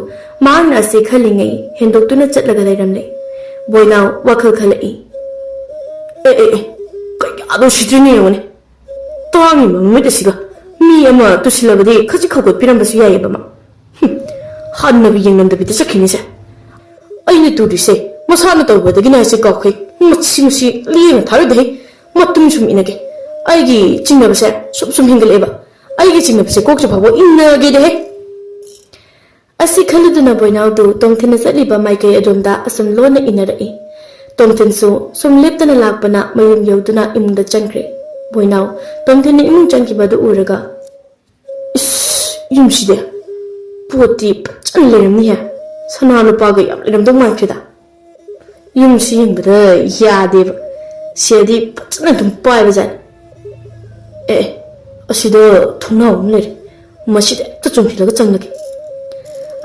ꯃꯍꯥꯛꯅ ꯑꯁꯤ ꯈꯜꯂꯤꯉꯩ ꯍꯦꯟꯗꯣꯛꯇꯨꯅ ꯆꯠꯂꯒ ꯂꯩꯔꯝꯂꯦ꯫ ꯕꯣꯏꯅꯥꯎ ꯋꯥꯈꯜ ꯈꯜꯂꯛꯏ꯫ ꯑꯦ ꯑꯦ ꯑꯦ, ꯀꯌꯥꯗꯣ ꯁꯤꯠꯇ꯭ꯔꯤꯅ ꯌꯦꯡꯉꯨꯅꯦ꯫ ꯇꯥꯡꯉꯤꯕ ꯃꯃꯤꯠ ꯑꯁꯤꯒ ꯃꯤ ꯑꯃ ꯇꯨꯁꯤꯜꯂꯕꯗꯤ ꯈꯖꯤꯛ ꯍꯧꯒꯠꯄꯤꯔꯝꯕꯁꯨ ꯌꯥꯏꯌꯦꯕ ꯃꯥ꯫ ꯍꯝ, ꯍꯟꯅꯕꯨ ꯌꯦꯡꯂꯝꯗꯕꯤꯗ ꯆꯠꯈꯤꯅꯤꯁꯦ꯫ ꯑꯩꯅ ꯇꯨꯔꯤꯁꯦ ꯃꯁꯥꯅ ꯇꯧꯕꯗꯒꯤꯅꯦ ꯍꯥꯏꯁꯦ ꯀꯥꯎꯈ꯭ꯔꯦ꯫ ꯃꯁꯤ, ꯃꯁꯤ ꯂꯦꯝꯅ ꯊꯥꯔꯣꯏꯗꯍꯦ꯫ ꯃꯇꯨꯡ ꯁꯨꯝ ꯏꯟꯅꯒꯦ꯫ ꯑꯩꯒꯤ ꯆꯤꯡꯅꯕꯁꯦ ꯁꯨꯝ ꯁꯨꯝ ꯍꯦꯟꯒꯠꯂꯛꯑꯦꯕ꯫ ꯑꯩꯒꯤ ꯆꯤꯡꯅꯕꯁꯦ ꯀꯣꯛꯁꯦ ꯐꯥꯎꯕ ꯏꯟꯅꯒꯦꯗꯍꯦ꯫ ꯑꯁꯤ ꯈꯜꯂꯨꯗꯨꯅ ꯕꯣꯏꯅꯥꯎꯗꯨ ꯇꯣꯝꯊꯤꯟꯅ ꯆꯠꯂꯤꯕ ꯃꯥꯏꯀꯩ ꯑꯗꯣꯝꯗ ꯑꯁꯨꯝ ꯂꯣꯟꯅ ꯏꯟꯅꯔꯛꯏ꯫ ꯇꯣꯝꯊꯤꯟꯁꯨ ꯁꯨꯝ ꯂꯦꯞꯇꯅ ꯂꯥꯛꯄꯅ ꯃꯌꯨꯝ ꯌꯧꯗꯨꯅ ꯏꯃꯨꯡꯗ ꯆꯪꯈ꯭ꯔꯦ꯫ ꯕꯣꯏꯅꯥꯎ ꯇꯣꯝꯊꯤꯟꯅ ꯏꯃꯨꯡ ꯆꯪꯈꯤꯕ ꯑꯗꯨ ꯎꯔꯒ, "ꯏꯁ, ꯌꯨꯝꯁꯤꯗꯤ ꯄꯣꯠꯇꯤ ꯐꯖꯅ ꯂꯩꯔꯝꯅꯤꯍꯦ꯫ ꯁꯅꯥ ꯂꯨꯄꯥꯒ ꯌꯥꯝ ꯂꯩꯔꯝꯗꯧ ꯃꯥꯟꯈ꯭ꯔꯦꯗ꯫ ꯌꯨꯝꯁꯤ ꯌꯦꯡꯕꯗ ꯌꯥꯗꯦꯕ꯫ ꯁꯦꯜꯗꯤ ꯐꯖꯅ ꯑꯗꯨꯝ ꯄꯥꯏꯕꯖꯥꯠꯅꯤ꯫ ꯑꯦ, ꯑꯦ, ꯑꯁꯤꯗ ꯊꯣꯡꯅꯥꯎ ꯑꯃ ꯂꯩꯔꯦ꯫ ꯃꯁꯤꯗ ꯍꯦꯛꯇ ꯆꯣꯡꯁꯤꯜꯂꯒ ꯆꯪꯂꯒꯦ꯫"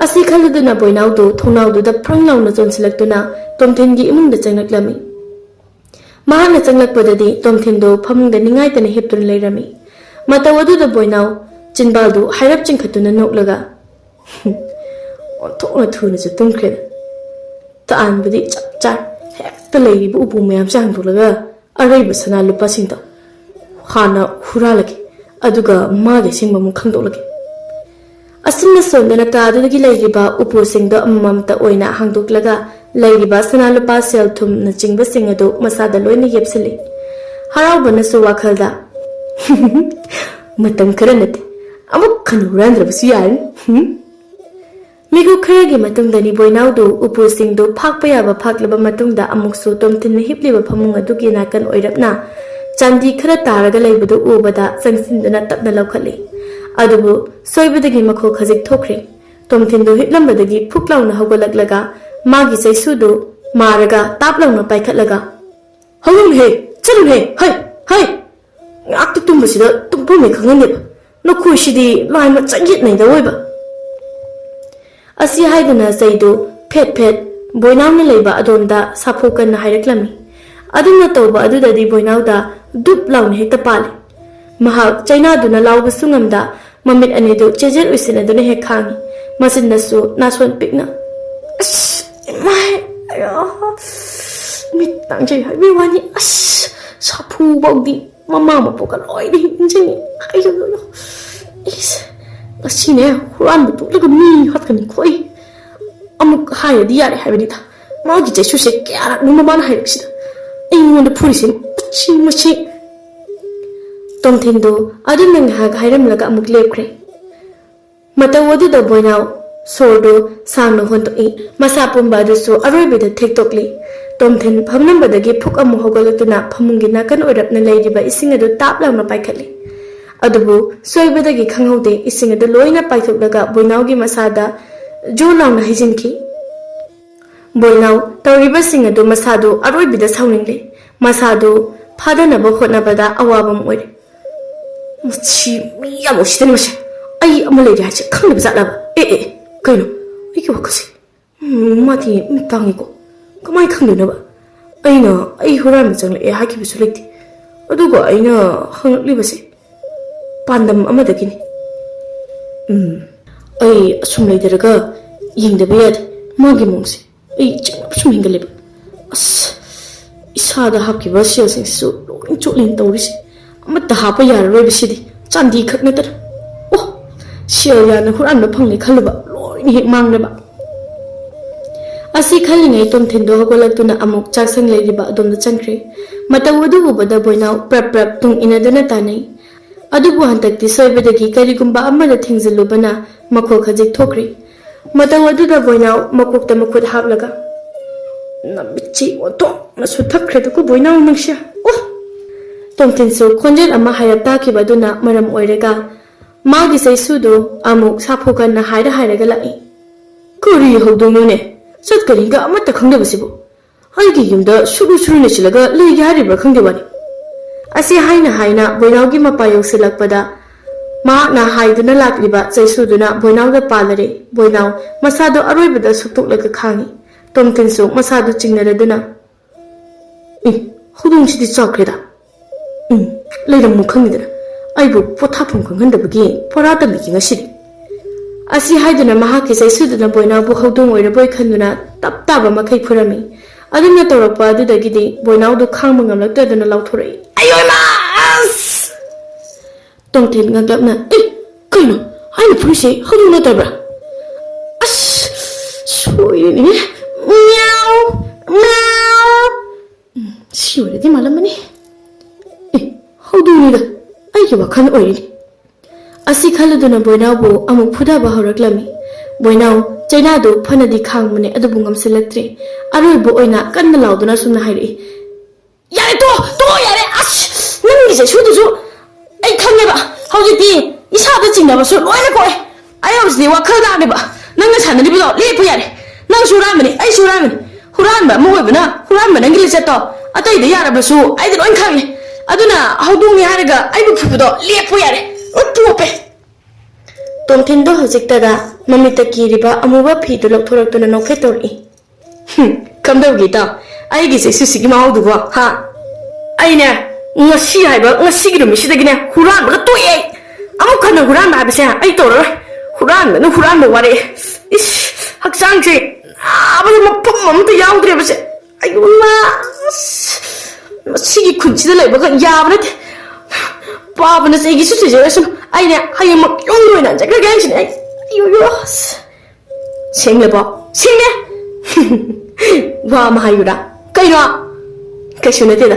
ꯑꯁꯤ ꯈꯜꯂꯗꯨꯅ ꯕꯣꯏꯅꯥꯎꯗꯨ ꯊꯣꯡꯅꯥꯎꯗꯨꯗ ꯐ꯭ꯔꯪ ꯂꯥꯎꯅ ꯆꯣꯟꯁꯤꯜꯂꯛꯇꯨꯅ ꯇꯣꯝꯊꯤꯟꯒꯤ ꯏꯃꯨꯡꯗ ꯆꯪꯂꯛꯂꯝꯃꯤ꯫ ꯃꯍꯥꯛꯅ ꯆꯪꯂꯛꯄꯗꯗꯤ ꯇꯣꯝꯊꯤꯟꯗꯨ ꯐꯃꯨꯡꯗ ꯅꯤꯡꯉꯥꯏꯇꯅ ꯍꯤꯞꯇꯨꯅ ꯂꯩꯔꯝꯃꯤ꯫ ꯃꯇꯧ ꯑꯗꯨꯗ ꯕꯣꯏꯅꯥꯎ ꯆꯤꯟꯕꯥꯜꯗꯨ ꯍꯥꯏꯔꯞ ꯆꯤꯡꯈꯠꯇꯨꯅ ꯅꯣꯛꯂꯒ, "ꯑꯣꯟꯊꯣꯛꯅ ꯊꯨꯅꯁꯨ ꯇꯨꯝꯈ꯭ꯔꯦꯗ꯫ ꯇꯥꯟꯕꯗꯤ ꯆꯞ ꯆꯥꯏ꯫ ꯍꯦꯛꯇ ꯂꯩꯔꯤꯕ ꯎꯄꯨ ꯃꯌꯥꯝꯁꯦ ꯍꯥꯡꯗꯣꯛꯂꯒ ꯑꯔꯩꯕ ꯁꯅꯥ ꯂꯨꯄꯥꯁꯤꯡꯗꯣ ꯍꯥꯟꯅ ꯍꯨꯔꯥꯜꯂꯒꯦ, ꯑꯗꯨꯒ ꯃꯥꯒꯤ ꯑꯁꯦꯡꯕ ꯑꯃꯨꯛ ꯈꯪꯗꯣꯛꯂꯒꯦ꯫" ꯑꯁꯨꯝꯅ ꯁꯣꯟꯗꯅ ꯀꯥꯗꯨꯗꯒꯤ ꯂꯩꯔꯤꯕ ꯎꯄꯨꯁꯤꯡꯗꯣ ꯑꯃꯃꯝꯇ ꯑꯣꯏꯅ ꯍꯥꯡꯗꯣꯛꯂꯒ ꯂꯩꯔꯤꯕ ꯁꯅꯥ ꯂꯨꯄꯥ, ꯁꯦꯜ ꯊꯨꯝꯅꯆꯤꯡꯕꯁꯤꯡ ꯑꯗꯨ ꯃꯁꯥꯗ ꯂꯣꯏꯅ ꯌꯦꯞꯁꯤꯜꯂꯤ꯫ ꯍꯔꯥꯎꯕꯅꯁꯨ ꯋꯥꯈꯜꯗ, "ꯃꯇꯝ ꯈꯔ ꯅꯠꯇꯦ, ꯑꯃꯨꯛ ꯍꯟꯅ ꯍꯨꯔꯥꯟꯗ꯭ꯔꯕꯁꯨ ꯌꯥꯔꯅꯤ꯫" ꯍꯨꯝ? ꯃꯤꯀꯨꯞ ꯈꯔꯒꯤ ꯃꯇꯨꯡꯗꯅꯤ ꯕꯣꯏꯅꯥꯎꯗꯨ ꯎꯄꯨꯁꯤꯡꯗꯨ ꯐꯥꯛꯄ ꯌꯥꯕ ꯐꯥꯛꯂꯕ ꯃꯇꯨꯡꯗ ꯑꯃꯨꯛꯁꯨ ꯇꯣꯝꯊꯤꯟꯅ ꯍꯤꯞꯂꯤꯕ ꯐꯃꯨꯡ ꯑꯗꯨꯒꯤ ꯅꯥꯀꯟ ꯑꯣꯏꯔꯞꯅ ꯆꯥꯟꯗꯤ ꯈꯔ ꯇꯥꯔꯒ ꯂꯩꯕꯗꯨ ꯎꯕꯗ ꯆꯪꯁꯤꯟꯗꯨꯅ ꯇꯞꯅ ꯂꯧꯈꯠꯂꯤ꯫ ꯑꯗꯨꯕꯨ ꯁꯣꯏꯕꯗꯒꯤ ꯃꯈꯣꯜ ꯈꯖꯤꯛ ꯊꯣꯛꯈ꯭ꯔꯦ꯫ ꯇꯣꯝꯊꯤꯟꯗꯨ ꯍꯤꯞꯂꯝꯕꯗꯒꯤ ꯐꯨꯛ ꯂꯥꯎꯅ ꯍꯧꯒꯠꯂꯛꯂꯒ ꯃꯥꯒꯤ ꯆꯩꯁꯨꯗꯨ ꯃꯥꯔꯒ ꯇꯥꯞ ꯂꯥꯎꯅ ꯄꯥꯏꯈꯠꯂꯒ, "ꯍꯧꯒꯠꯂꯨꯍꯦ! ꯆꯠꯂꯨꯍꯦ! ꯍꯩ! ꯍꯩ! ꯉꯥꯏꯍꯥꯛꯇ ꯇꯨꯝꯕꯁꯤꯗ ꯇꯨꯝꯐꯝ ꯍꯦꯛ ꯈꯪꯍꯟꯗꯦꯕ꯫ ꯅꯈꯣꯏꯁꯤꯗꯤ ꯂꯥꯏ ꯃꯆꯪ ꯌꯦꯠꯅꯩꯗ ꯑꯣꯏꯕ꯫" ꯑꯁꯤ ꯍꯥꯏꯗꯨꯅ ꯆꯩꯗꯨ ꯐꯦꯠ ꯐꯦꯠ ꯕꯣꯏꯅꯥꯎꯅ ꯂꯩꯕ ꯑꯗꯣꯝꯗ ꯁꯥꯐꯨ ꯀꯟꯅ ꯍꯥꯏꯔꯛꯂꯝꯃꯤ꯫ ꯑꯗꯨꯝꯅ ꯇꯧꯕ ꯑꯗꯨꯗꯗꯤ ꯕꯣꯏꯅꯥꯎꯗ ꯗꯨꯞ ꯂꯥꯎꯅ ꯍꯦꯛꯇ ꯄꯥꯜꯂꯤ꯫ ꯃꯍꯥꯛ ꯆꯩꯅꯥꯗꯨꯅ ꯂꯥꯎꯕꯁꯨ ꯉꯝꯗ ꯃꯃꯤꯠ ꯑꯅꯤꯗꯨ ꯆꯦꯖꯦꯠ ꯎꯏꯁꯤꯟꯅꯗꯨꯅ ꯍꯦꯛ ꯈꯥꯡꯏ꯫ ꯃꯆꯤꯟꯗꯁꯨ ꯅꯥꯁꯣꯟ ꯄꯤꯛꯅ, "ꯑꯁ, ꯏꯃꯥꯏ, ꯑꯌꯥ, ꯃꯤꯠ ꯇꯥꯡꯖꯩ ꯍꯥꯏꯕꯒꯤ ꯋꯥꯅꯤ꯫ ꯑꯁ, ꯁꯥꯐꯨ ꯐꯥꯎꯗꯤ ꯃꯃꯥ ꯃꯄꯣꯛꯀ ꯂꯣꯏꯅ ꯍꯦꯛ ꯅꯤꯡꯁꯤꯡꯉꯤ꯫ ꯑꯩꯁꯨ, ꯏꯁ, ꯉꯁꯤꯅꯦ ꯍꯨꯔꯥꯟꯕ ꯇꯣꯠꯂꯒ ꯃꯤ ꯍꯥꯠꯀꯅꯤ ꯈꯣꯏ꯫ ꯑꯃꯨꯛ ꯍꯥꯏꯔꯗꯤ ꯌꯥꯔꯦ ꯍꯥꯏꯕꯅꯤꯗ꯫ ꯃꯥꯒꯤ ꯆꯩꯁꯨꯁꯦ ꯀꯌꯥꯔꯛꯅꯣ ꯃꯃꯥꯅ ꯍꯥꯏꯔꯛꯁꯤꯗ꯫ ꯑꯩꯉꯣꯟꯗ ꯐꯨꯔꯤꯁꯤ ꯃꯁꯤ, ꯃꯁꯤ꯫" ꯇꯣꯝꯊꯤꯟꯗꯨ ꯑꯗꯨꯝꯅ ꯉꯥꯏꯍꯥꯛ ꯍꯥꯏꯔꯝꯂꯒ ꯑꯃꯨꯛ ꯂꯦꯞꯈ꯭ꯔꯦ꯫ ꯃꯇꯧ ꯑꯗꯨꯗ ꯕꯣꯏꯅꯥꯎ ꯁꯣꯔꯗꯨ ꯁꯥꯡꯅ ꯍꯣꯟꯗꯣꯛꯏ꯫ ꯃꯁꯥ ꯄꯨꯝꯕ ꯑꯗꯨꯁꯨ ꯑꯔꯣꯏꯕꯗ ꯊꯦꯛꯇꯣꯛꯂꯤ꯫ ꯇꯣꯝꯊꯤꯟ ꯐꯝꯂꯝꯕꯗꯒꯤ ꯐꯨꯛ ꯑꯃꯨꯛ ꯍꯧꯒꯠꯂꯛꯇꯨꯅ ꯐꯃꯨꯡꯒꯤ ꯅꯥꯀꯟ ꯑꯣꯏꯔꯞꯅ ꯂꯩꯔꯤꯕ ꯏꯁꯤꯡ ꯑꯗꯨ ꯇꯥꯞ ꯂꯥꯎꯅ ꯄꯥꯏꯈꯠꯂꯤ꯫ ꯑꯗꯨꯕꯨ ꯁꯣꯏꯕꯗꯒꯤ ꯈꯪꯍꯧꯗꯦ, ꯏꯁꯤꯡ ꯑꯗꯨ ꯂꯣꯏꯅ ꯄꯥꯏꯊꯣꯛꯂꯒ ꯕꯣꯏꯅꯥꯎꯒꯤ ꯃꯁꯥꯗ ꯖꯨ ꯂꯥꯎꯅ ꯍꯩꯖꯤꯟꯈꯤ꯫ ꯕꯣꯏꯅꯥꯎ ꯇꯧꯔꯤꯕꯁꯤꯡ ꯑꯗꯨ ꯃꯁꯥꯗꯨ ꯑꯔꯣꯏꯕꯤꯗ ꯁꯥꯎꯅꯤꯡꯂꯦ꯫ ꯃꯁꯥꯗꯨ ꯐꯥꯗꯅꯕ ꯍꯣꯠꯅꯕꯗ ꯑꯋꯥꯕ ꯑꯃ ꯑꯣꯏꯔꯦ꯫ "ꯃꯁꯤ ꯃꯤ ꯌꯥꯝ ꯎꯁꯤꯠꯇꯅꯤ ꯃꯁꯦ꯫ ꯑꯩ ꯑꯃ ꯂꯩꯔꯦ ꯍꯥꯏꯁꯦ ꯈꯪꯗꯕ ꯖꯥꯠꯂꯕ? ꯑꯦ, ꯑꯦ, ꯑꯦ, ꯀꯩꯅꯣ? ꯑꯩꯒꯤ ꯋꯥꯈꯜꯁꯦ꯫ ꯎꯝ, ꯃꯥꯗꯤ ꯃꯤꯠ ꯇꯥꯡꯉꯤꯀꯣ꯫ ꯀꯃꯥꯏꯅ ꯈꯪꯗꯣꯏꯅꯣꯕ? ꯑꯩꯅ ꯑꯩ ꯍꯨꯔꯥꯟꯕ ꯆꯪꯂꯛꯑꯦ ꯍꯥꯏꯈꯤꯕꯁꯨ ꯂꯩꯇꯦ꯫ ꯑꯗꯨꯒ ꯑꯩꯅ ꯍꯪꯂꯛꯂꯤꯕꯁꯦ ꯄꯥꯟꯗꯝ ꯑꯃꯗꯒꯤꯅꯤ꯫ ꯎꯝ, ꯑꯩ ꯑꯁꯨꯝ ꯂꯩꯊꯔꯒ ꯌꯦꯡꯗꯕ ꯌꯥꯗꯦ꯫ ꯃꯥꯒꯤ ꯃꯑꯣꯡꯁꯦ ꯑꯩ ꯆꯤꯡꯅꯕ ꯁꯨꯝ ꯍꯦꯟꯒꯠꯂꯦꯕ꯫ ꯑꯁ, ꯏꯁꯥꯗ ꯍꯥꯞꯈꯤꯕ ꯁꯦꯜꯁꯤꯡꯁꯤꯁꯨ ꯂꯣꯏ ꯆꯣꯠꯂꯦꯅ ꯇꯧꯔꯤꯁꯦ꯫ ꯑꯃꯠꯇ ꯍꯥꯞꯄ ꯌꯥꯔꯔꯣꯏꯕ ꯁꯤꯗꯤ꯫ ꯆꯥꯟꯗꯤ ꯈꯛ ꯅꯠꯇꯅ꯫ ꯑꯣ, ꯁꯦꯜ ꯌꯥꯝꯅ ꯍꯨꯔꯥꯟꯕ ꯐꯪꯂꯦ ꯈꯜꯂꯨꯕ ꯂꯣꯏꯅ ꯍꯦꯛ ꯃꯥꯡꯂꯕ꯫" ꯑꯁꯤ ꯈꯜꯂꯤꯉꯩ ꯇꯣꯝꯊꯤꯟꯗꯣ ꯍꯧꯒꯠꯂꯛꯇꯨꯅ ꯑꯃꯨꯛ ꯆꯥꯛꯁꯪ ꯂꯩꯔꯤꯕ ꯑꯗꯣꯝꯗ ꯆꯪꯈ꯭ꯔꯦ꯫ ꯃꯇꯧ ꯑꯗꯨ ꯎꯕꯗ ꯕꯣꯏꯅꯥꯎ ꯄ꯭ꯔꯞ ꯄ꯭ꯔꯞ ꯇꯨꯡ ꯏꯟꯅꯗꯨꯅ ꯇꯥꯅꯩ꯫ ꯑꯗꯨꯕꯨ ꯍꯟꯗꯛꯇꯤ ꯁꯣꯏꯕꯗꯒꯤ ꯀꯔꯤꯒꯨꯝꯕ ꯑꯃꯗ ꯊꯦꯡꯖꯤꯜꯂꯨꯕꯅ ꯃꯈꯣꯜ ꯈꯖꯤꯛ ꯊꯣꯛꯈ꯭ꯔꯦ꯫ ꯃꯇꯧ ꯑꯗꯨꯗ ꯕꯣꯏꯅꯥꯎ ꯃꯀꯣꯛꯇ ꯃꯈꯨꯠ ꯍꯥꯞꯂꯒ, "ꯅꯃꯤꯠꯁꯤ ꯑꯣꯟꯊꯣꯛꯅꯁꯨ ꯊꯛꯈ꯭ꯔꯦꯗꯀꯣ ꯕꯣꯏꯅꯥꯎ ꯅꯪꯁꯦ꯫ ꯑꯣ!" ꯇꯣꯝꯊꯤꯟꯁꯨ ꯈꯣꯟꯖꯦꯜ ꯑꯃ ꯍꯥꯏꯔꯞ ꯇꯥꯈꯤꯕ ꯑꯗꯨꯅ ꯃꯔꯝ ꯑꯣꯏꯔꯒ ꯃꯥꯒꯤ ꯆꯩꯁꯨꯗꯨ ꯑꯃꯨꯛ ꯁꯥꯐꯨ ꯀꯟꯅ ꯍꯥꯏꯔ ꯍꯥꯏꯔꯒ ꯂꯥꯛꯏ꯫ "ꯀꯔꯤ ꯍꯧꯗꯣꯡꯅꯣꯅꯦ? ꯆꯠꯀꯅꯤꯒ ꯑꯃꯠꯇ ꯈꯪꯗꯕꯁꯤꯕꯨ꯫ ꯑꯩꯒꯤ ꯌꯨꯝꯗ ꯁꯨꯔꯨ ꯁꯨꯔꯨ ꯅꯩꯁꯤꯜꯂꯒ ꯂꯩꯒꯦ ꯍꯥꯏꯔꯤꯕ꯭ꯔꯥ ꯈꯪꯗꯦ ꯋꯥꯅꯤ꯫" ꯑꯁꯤ ꯍꯥꯏꯅ ꯍꯥꯏꯅ ꯕꯣꯏꯅꯥꯎꯒꯤ ꯃꯄꯥ ꯌꯧꯁꯤꯜꯂꯛꯄꯗ ꯃꯍꯥꯛꯅ ꯍꯥꯏꯗꯨꯅ ꯂꯥꯛꯂꯤꯕ ꯆꯩꯁꯨꯗꯨꯅ ꯕꯣꯏꯅꯥꯎꯗ ꯄꯥꯜꯂꯔꯦ꯫ ꯕꯣꯏꯅꯥꯎ ꯃꯁꯥꯗꯣ ꯑꯔꯣꯏꯕꯗ ꯁꯨꯛꯇꯣꯛꯂꯒ ꯈꯥꯡꯉꯤ꯫ ꯇꯣꯝꯊꯤꯟꯁꯨ ꯃꯁꯥꯗꯨ ꯆꯤꯡꯅꯔꯗꯨꯅ, ꯎꯝ, ꯍꯧꯗꯣꯡꯁꯤꯗꯤ ꯆꯥꯎꯈ꯭ꯔꯦꯗ꯫ ꯎꯝ, ꯂꯩꯔꯝꯃꯨ ꯈꯪꯉꯤꯗꯅ꯫ ꯑꯩꯕꯨ ꯄꯣꯊꯥꯐꯝ ꯈꯪꯍꯟꯗꯕꯒꯤ ꯄꯣꯔꯥ ꯇꯝꯕꯤꯒꯦ ꯉꯁꯤꯗꯤ꯫ ꯑꯁꯤ ꯍꯥꯏꯗꯨꯅ ꯃꯍꯥꯛꯀꯤ ꯆꯩꯁꯨꯗꯨꯅ ꯕꯣꯏꯅꯥꯎꯕꯨ ꯍꯧꯗꯣꯡ ꯑꯣꯏꯔꯕꯣꯏ ꯈꯟꯗꯨꯅ ꯇꯞ ꯇꯥꯕ ꯃꯈꯩ ꯐꯨꯔꯝꯃꯤ꯫ ꯑꯗꯨꯝꯅ ꯇꯧꯔꯛꯄ ꯑꯗꯨꯗꯒꯤꯗꯤ ꯕꯣꯏꯅꯥꯎꯗꯨ ꯈꯥꯡꯕ ꯉꯝꯂꯛꯇꯗꯨꯅ ꯂꯥꯎꯊꯣꯔꯛꯏ, "ꯑꯌꯣ ꯏꯃꯥ! ꯑꯁ!" ꯇꯣꯡꯊꯤꯟ ꯉꯛꯂꯞꯅ, "ꯑꯦ, ꯀꯩꯅꯣ? ꯑꯩꯅ ꯐꯨꯔꯤꯁꯦ ꯍꯧꯗꯣꯡ ꯅꯠꯇꯕ꯭ꯔꯥ? ꯑꯁ, ꯁꯣꯏꯔꯦꯅꯦ꯫ ꯃꯤꯌꯥꯎ, ꯃꯤꯌꯥꯎ꯫ ꯎꯝ, ꯁꯤ ꯑꯣꯏꯔꯗꯤ ꯃꯥꯜꯂꯝꯃꯅꯤ꯫ ꯑꯦ, ꯍꯧꯗꯣꯡꯅꯤꯗ, ꯑꯩꯒꯤ ꯋꯥꯈꯜ ꯑꯣꯏꯔꯤꯅꯤ꯫" ꯑꯁꯤ ꯈꯜꯂꯗꯨꯅ ꯕꯣꯏꯅꯥꯎꯕꯨ ꯑꯃꯨꯛ ꯐꯨꯊꯕ ꯍꯧꯔꯛꯂꯝꯃꯤ꯫ ꯕꯣꯏꯅꯥꯎ ꯆꯩꯅꯥꯗꯨ ꯐꯅꯗꯤ ꯈꯥꯡꯕꯅꯦ, ꯑꯗꯨꯕꯨ ꯉꯝꯁꯤꯜꯂꯛꯇ꯭ꯔꯦ꯫ ꯑꯔꯣꯏꯕ ꯑꯣꯏꯅ ꯀꯟꯅ ꯂꯥꯎꯗꯨꯅ ꯑꯁꯨꯝꯅ ꯍꯥꯏꯔꯛꯏ, "ꯌꯥꯔꯦ, ꯇꯣꯛꯑꯣ, ꯇꯣꯛꯑꯣ, ꯌꯥꯔꯦ꯫ ꯑꯁ, ꯅꯪꯒꯤ ꯆꯩꯁꯨꯗꯨꯁꯨ ꯑꯩ ꯈꯪꯉꯦꯕ꯫ ꯍꯧꯖꯤꯛꯇꯤ ꯏꯁꯥꯗ ꯆꯤꯡꯅꯕꯁꯨ ꯂꯣꯏꯅ ꯀꯣꯛꯑꯦ꯫ ꯑꯩ ꯍꯧꯖꯤꯛꯇꯤ ꯋꯥꯈꯜ ꯂꯥꯡꯅꯦꯕ꯫ ꯅꯪꯅ ꯁꯥꯟꯅꯔꯤꯕꯗꯣ ꯂꯦꯞꯄꯨ ꯌꯥꯔꯦ꯫ ꯅꯪꯁꯨ ꯍꯨꯔꯥꯟꯕꯅꯤ, ꯑꯩꯁꯨ ꯍꯨꯔꯥꯟꯕꯅꯤ꯫ ꯍꯨꯔꯥꯟꯕ ꯑꯃ ꯑꯣꯏꯕꯅ ꯍꯨꯔꯥꯟꯕ ꯅꯪꯒꯤ ꯂꯤꯆꯠꯇꯣ ꯑꯇꯩꯗ ꯌꯥꯔꯕꯁꯨ ꯑꯩꯗꯤ ꯂꯣꯏ ꯈꯪꯉꯦ꯫ ꯑꯗꯨꯅ ꯍꯧꯗꯣꯡꯅꯤ ꯍꯥꯏꯔꯒ ꯑꯩꯕꯨ ꯐꯨꯕꯗꯣ ꯂꯦꯞꯄꯨ ꯌꯥꯔꯦ꯫ ꯂꯣꯏ ꯄꯣꯞꯄꯦ꯫" ꯇꯣꯝꯊꯤꯟꯗꯣ ꯍꯧꯖꯤꯛꯇꯗ ꯃꯃꯤꯠꯇ ꯀꯤꯔꯤꯕ ꯑꯃꯨꯕ ꯐꯤꯗꯨ ꯂꯧꯊꯣꯔꯛꯇꯨꯅ ꯅꯣꯛꯐꯦꯠ ꯇꯧꯔꯛꯏ꯫ "ꯍꯨꯝ, ꯀꯝꯗꯧꯒꯦ ꯏꯇꯥꯎ? ꯑꯩꯒꯤ ꯆꯩꯁꯨꯁꯤꯒꯤ ꯃꯍꯥꯎꯗꯨꯕꯣ, ꯍꯥ? ꯑꯩꯅꯦ, ꯉꯁꯤ ꯍꯥꯏꯕ, ꯉꯁꯤꯒꯤ ꯅꯨꯃꯤꯠꯁꯤꯗꯒꯤꯅꯦ ꯍꯨꯔꯥꯟꯕꯒ ꯇꯣꯛꯑꯦ ꯑꯩ꯫ ꯑꯃꯨꯛ ꯍꯟꯅ ꯍꯨꯔꯥꯟꯕ ꯍꯥꯏꯕꯁꯦ ꯑꯩ ꯇꯧꯔꯔꯣꯏ꯫ ꯍꯨꯔꯥꯟꯕꯅ ꯍꯨꯔꯥꯟꯕ ꯋꯥꯔꯛꯑꯦ꯫ ꯏꯁ, ꯍꯛꯆꯥꯡꯁꯦ ꯅꯥꯕꯗ ꯃꯐꯝ ꯑꯃꯠꯇ ꯌꯥꯎꯗ꯭ꯔꯦꯕꯁꯦ꯫ ꯑꯩ ꯏꯃꯥ, ꯑꯁ, ꯃꯁꯤꯒꯤ ꯈꯨꯟꯁꯤꯗ ꯂꯩꯕꯒ ꯌꯥꯕ ꯅꯠꯇꯦ꯫ ꯄꯥꯕꯅ ꯆꯩꯒꯤꯁꯨ ꯆꯩꯖꯔꯁꯅꯨ꯫ ꯑꯩꯅꯦ ꯍꯌꯦꯡꯃꯛ ꯌꯨꯝꯗ ꯑꯣꯏꯅ ꯍꯟꯖꯈ꯭ꯔꯒꯦ ꯍꯥꯏꯁꯤꯅꯦ ꯑꯩ꯫ ꯑꯩ ꯏꯃꯥ, ꯑꯁ꯫ ꯁꯦꯡꯂꯕꯣ? ꯁꯦꯡꯂꯦ꯫ ꯋꯥ ꯑꯃ ꯍꯥꯏꯌꯨꯔꯥ? ꯀꯩꯅꯣ? ꯀꯩꯁꯨ ꯅꯠꯇꯦꯗ꯫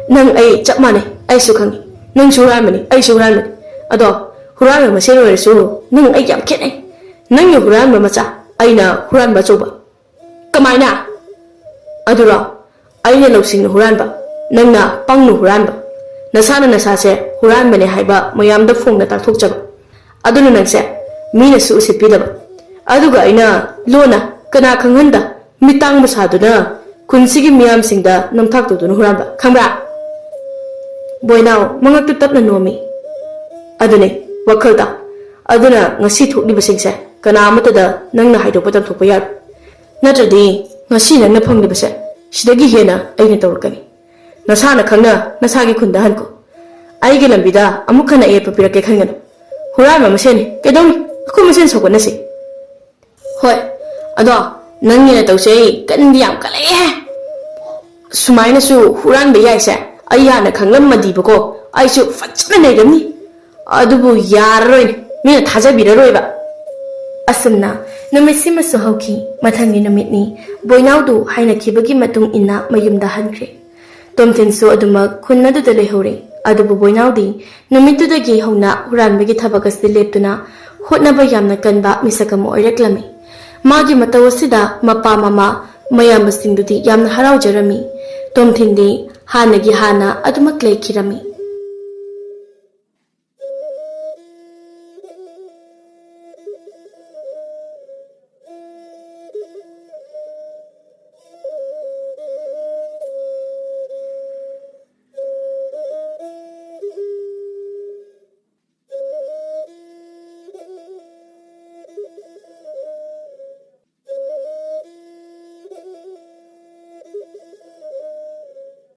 ꯅꯪ ꯑꯩ ꯆꯞ ꯃꯥꯟꯅꯩ꯫ ꯑꯩꯁꯨ ꯈꯪꯉꯤ꯫ ꯅꯪꯁꯨ ꯍꯨꯔꯥꯟꯕꯅꯤ, ꯑꯩꯁꯨ ꯍꯨꯔꯥꯟꯕꯅꯤ꯫ ꯑꯗꯣ ꯍꯨꯔꯥꯟꯕ ꯃꯁꯦꯟ ꯑꯣꯏꯔꯁꯨ ꯅꯪ ꯑꯩ ꯌꯥꯝ ꯈꯦꯠꯅꯩ꯫ ꯅꯪꯅ ꯍꯨꯔꯥꯟꯕ ꯃꯆꯥ, ꯑꯩꯅ ꯍꯨꯔꯥꯟꯕ ꯑꯆꯧꯕ꯫ ꯀꯃꯥꯏꯅ? ꯑꯗꯨꯔꯣ? ꯑꯩꯅ ꯂꯧꯁꯤꯡꯅ ꯍꯨꯔꯥꯟꯕ, ꯅꯪꯅ ꯄꯪꯅ ꯍꯨꯔꯥꯟꯕ꯫ ꯅꯁꯥꯅ ꯅꯁꯥꯁꯦ ꯍꯨꯔꯥꯟꯕꯅꯦ ꯍꯥꯏꯕ ꯃꯌꯥꯝꯗ ꯐꯣꯡꯅ ꯇꯥꯛꯊꯣꯛꯆꯕ꯫ ꯑꯗꯨꯅ ꯅꯪꯁꯦ ꯃꯤꯅꯁꯨ ꯎꯁꯤꯠꯄꯤꯗꯕ꯫ ꯑꯗꯨꯒ ꯑꯩꯅ ꯂꯣꯟꯅ ꯀꯅꯥ ꯈꯪꯍꯟꯗ ꯃꯤꯠ ꯇꯥꯡꯕ ꯁꯥꯗꯨꯅ ꯈꯨꯟꯁꯤꯒꯤ ꯃꯤꯌꯥꯝꯁꯤꯡꯗ ꯅꯝꯊꯥꯛ ꯇꯧꯗꯨꯅ ꯍꯨꯔꯥꯟꯕ, ꯈꯪꯕ꯭ꯔꯥ? ꯕꯣꯏꯅꯥꯎ ꯃꯉꯛꯇꯨ ꯇꯞꯅ ꯅꯣꯝꯃꯤ꯫ ꯑꯗꯨꯅꯦ, ꯋꯥꯈꯜꯗ꯫ ꯑꯗꯨꯅ ꯉꯁꯤ ꯊꯣꯛꯂꯤꯕꯁꯤꯡꯁꯦ ꯀꯅꯥ ꯑꯃꯠꯇꯗ ꯅꯪꯅ ꯍꯥꯏꯗꯣꯛꯄ ꯇꯝꯊꯣꯛꯄ ꯌꯥꯔꯣꯏ꯫ ꯅꯠꯇ꯭ꯔꯗꯤ ꯉꯁꯤ ꯅꯪꯅ ꯐꯪꯂꯤꯕꯁꯦ ꯁꯤꯗꯒꯤ ꯍꯦꯟꯅ ꯑꯩꯅ ꯇꯧꯔꯛꯀꯅꯤ꯫ ꯅꯁꯥꯅ ꯈꯪꯅ ꯅꯁꯥꯒꯤ ꯈꯨꯟꯗ ꯍꯟꯈꯣ꯫ ꯑꯩꯒꯤ ꯂꯝꯕꯤꯗ ꯑꯃꯨꯛ ꯍꯟꯅ ꯑꯌꯦꯠꯄ ꯄꯤꯔꯛꯀꯦ ꯈꯟꯒꯅꯨ꯫ ꯍꯨꯔꯥꯟꯕ ꯃꯁꯦꯟꯅꯤ, ꯀꯩꯗꯧꯅꯤ? ꯑꯩꯈꯣꯏ ꯃꯁꯦꯟ ꯁꯧꯒꯠꯅꯁꯤ꯫ ꯍꯣꯏ, ꯑꯗꯣ ꯅꯪꯒꯤ ꯅꯇꯧꯁꯦ ꯀꯟꯗꯤ ꯌꯥꯝ ꯀꯜꯂꯛꯑꯦꯍꯦ꯫ ꯁꯨꯃꯥꯏꯅꯁꯨ ꯍꯨꯔꯥꯟꯕ ꯌꯥꯏꯁꯦ ꯑꯩ ꯍꯥꯟꯅ ꯈꯪꯂꯝꯃꯗꯤꯕꯀꯣ, ꯑꯩꯁꯨ ꯐꯖꯅ ꯅꯩꯔꯝꯅꯤ꯫ ꯑꯗꯨꯕꯨ ꯌꯥꯔꯔꯣꯏꯅꯦ, ꯃꯤꯅ ꯊꯥꯖꯕꯤꯔꯔꯣꯏꯕ꯫ ꯑꯁꯨꯝꯅ ꯅꯨꯃꯤꯠꯁꯤꯃꯁꯨ ꯍꯧꯈꯤ꯫ ꯃꯊꯪꯒꯤ ꯅꯨꯃꯤꯠꯅꯤ꯫ ꯕꯣꯏꯅꯥꯎꯗꯨ ꯍꯥꯏꯅꯈꯤꯕꯒꯤ ꯃꯇꯨꯡ ꯏꯟꯅ ꯃꯌꯨꯝꯗ ꯍꯟꯈ꯭ꯔꯦ꯫ ꯇꯣꯝꯊꯤꯟꯁꯨ ꯑꯗꯨꯃꯛ ꯈꯨꯟ ꯑꯗꯨꯗ ꯂꯩꯍꯧꯔꯦ꯫ ꯑꯗꯨꯕꯨ ꯕꯣꯏꯅꯥꯎꯗꯤ ꯅꯨꯃꯤꯠꯇꯨꯗꯒꯤ ꯍꯧꯅ ꯍꯨꯔꯥꯟꯕꯒꯤ ꯊꯕꯛ ꯑꯁꯤ ꯂꯦꯞꯇꯨꯅ ꯍꯣꯠꯅꯕ ꯌꯥꯝꯅ ꯀꯟꯕ ꯃꯤꯁꯛ ꯑꯃ ꯑꯣꯏꯔꯛꯂꯝꯃꯤ꯫ ꯃꯥꯒꯤ ꯃꯇꯧ ꯑꯁꯤꯗ ꯃꯄꯥ ꯃꯃꯥ ꯃꯌꯥꯝꯕꯁꯤꯡꯗꯨꯗꯤ ꯌꯥꯝꯅ ꯍꯔꯥꯎꯖꯔꯝꯃꯤ꯫ ꯇꯣꯝꯊꯤꯟꯗꯤ ꯍꯥꯟꯅꯒꯤ ꯍꯥꯟꯅ ꯑꯗꯨꯃꯛ ꯂꯩꯈꯤꯔꯝꯃꯤ꯫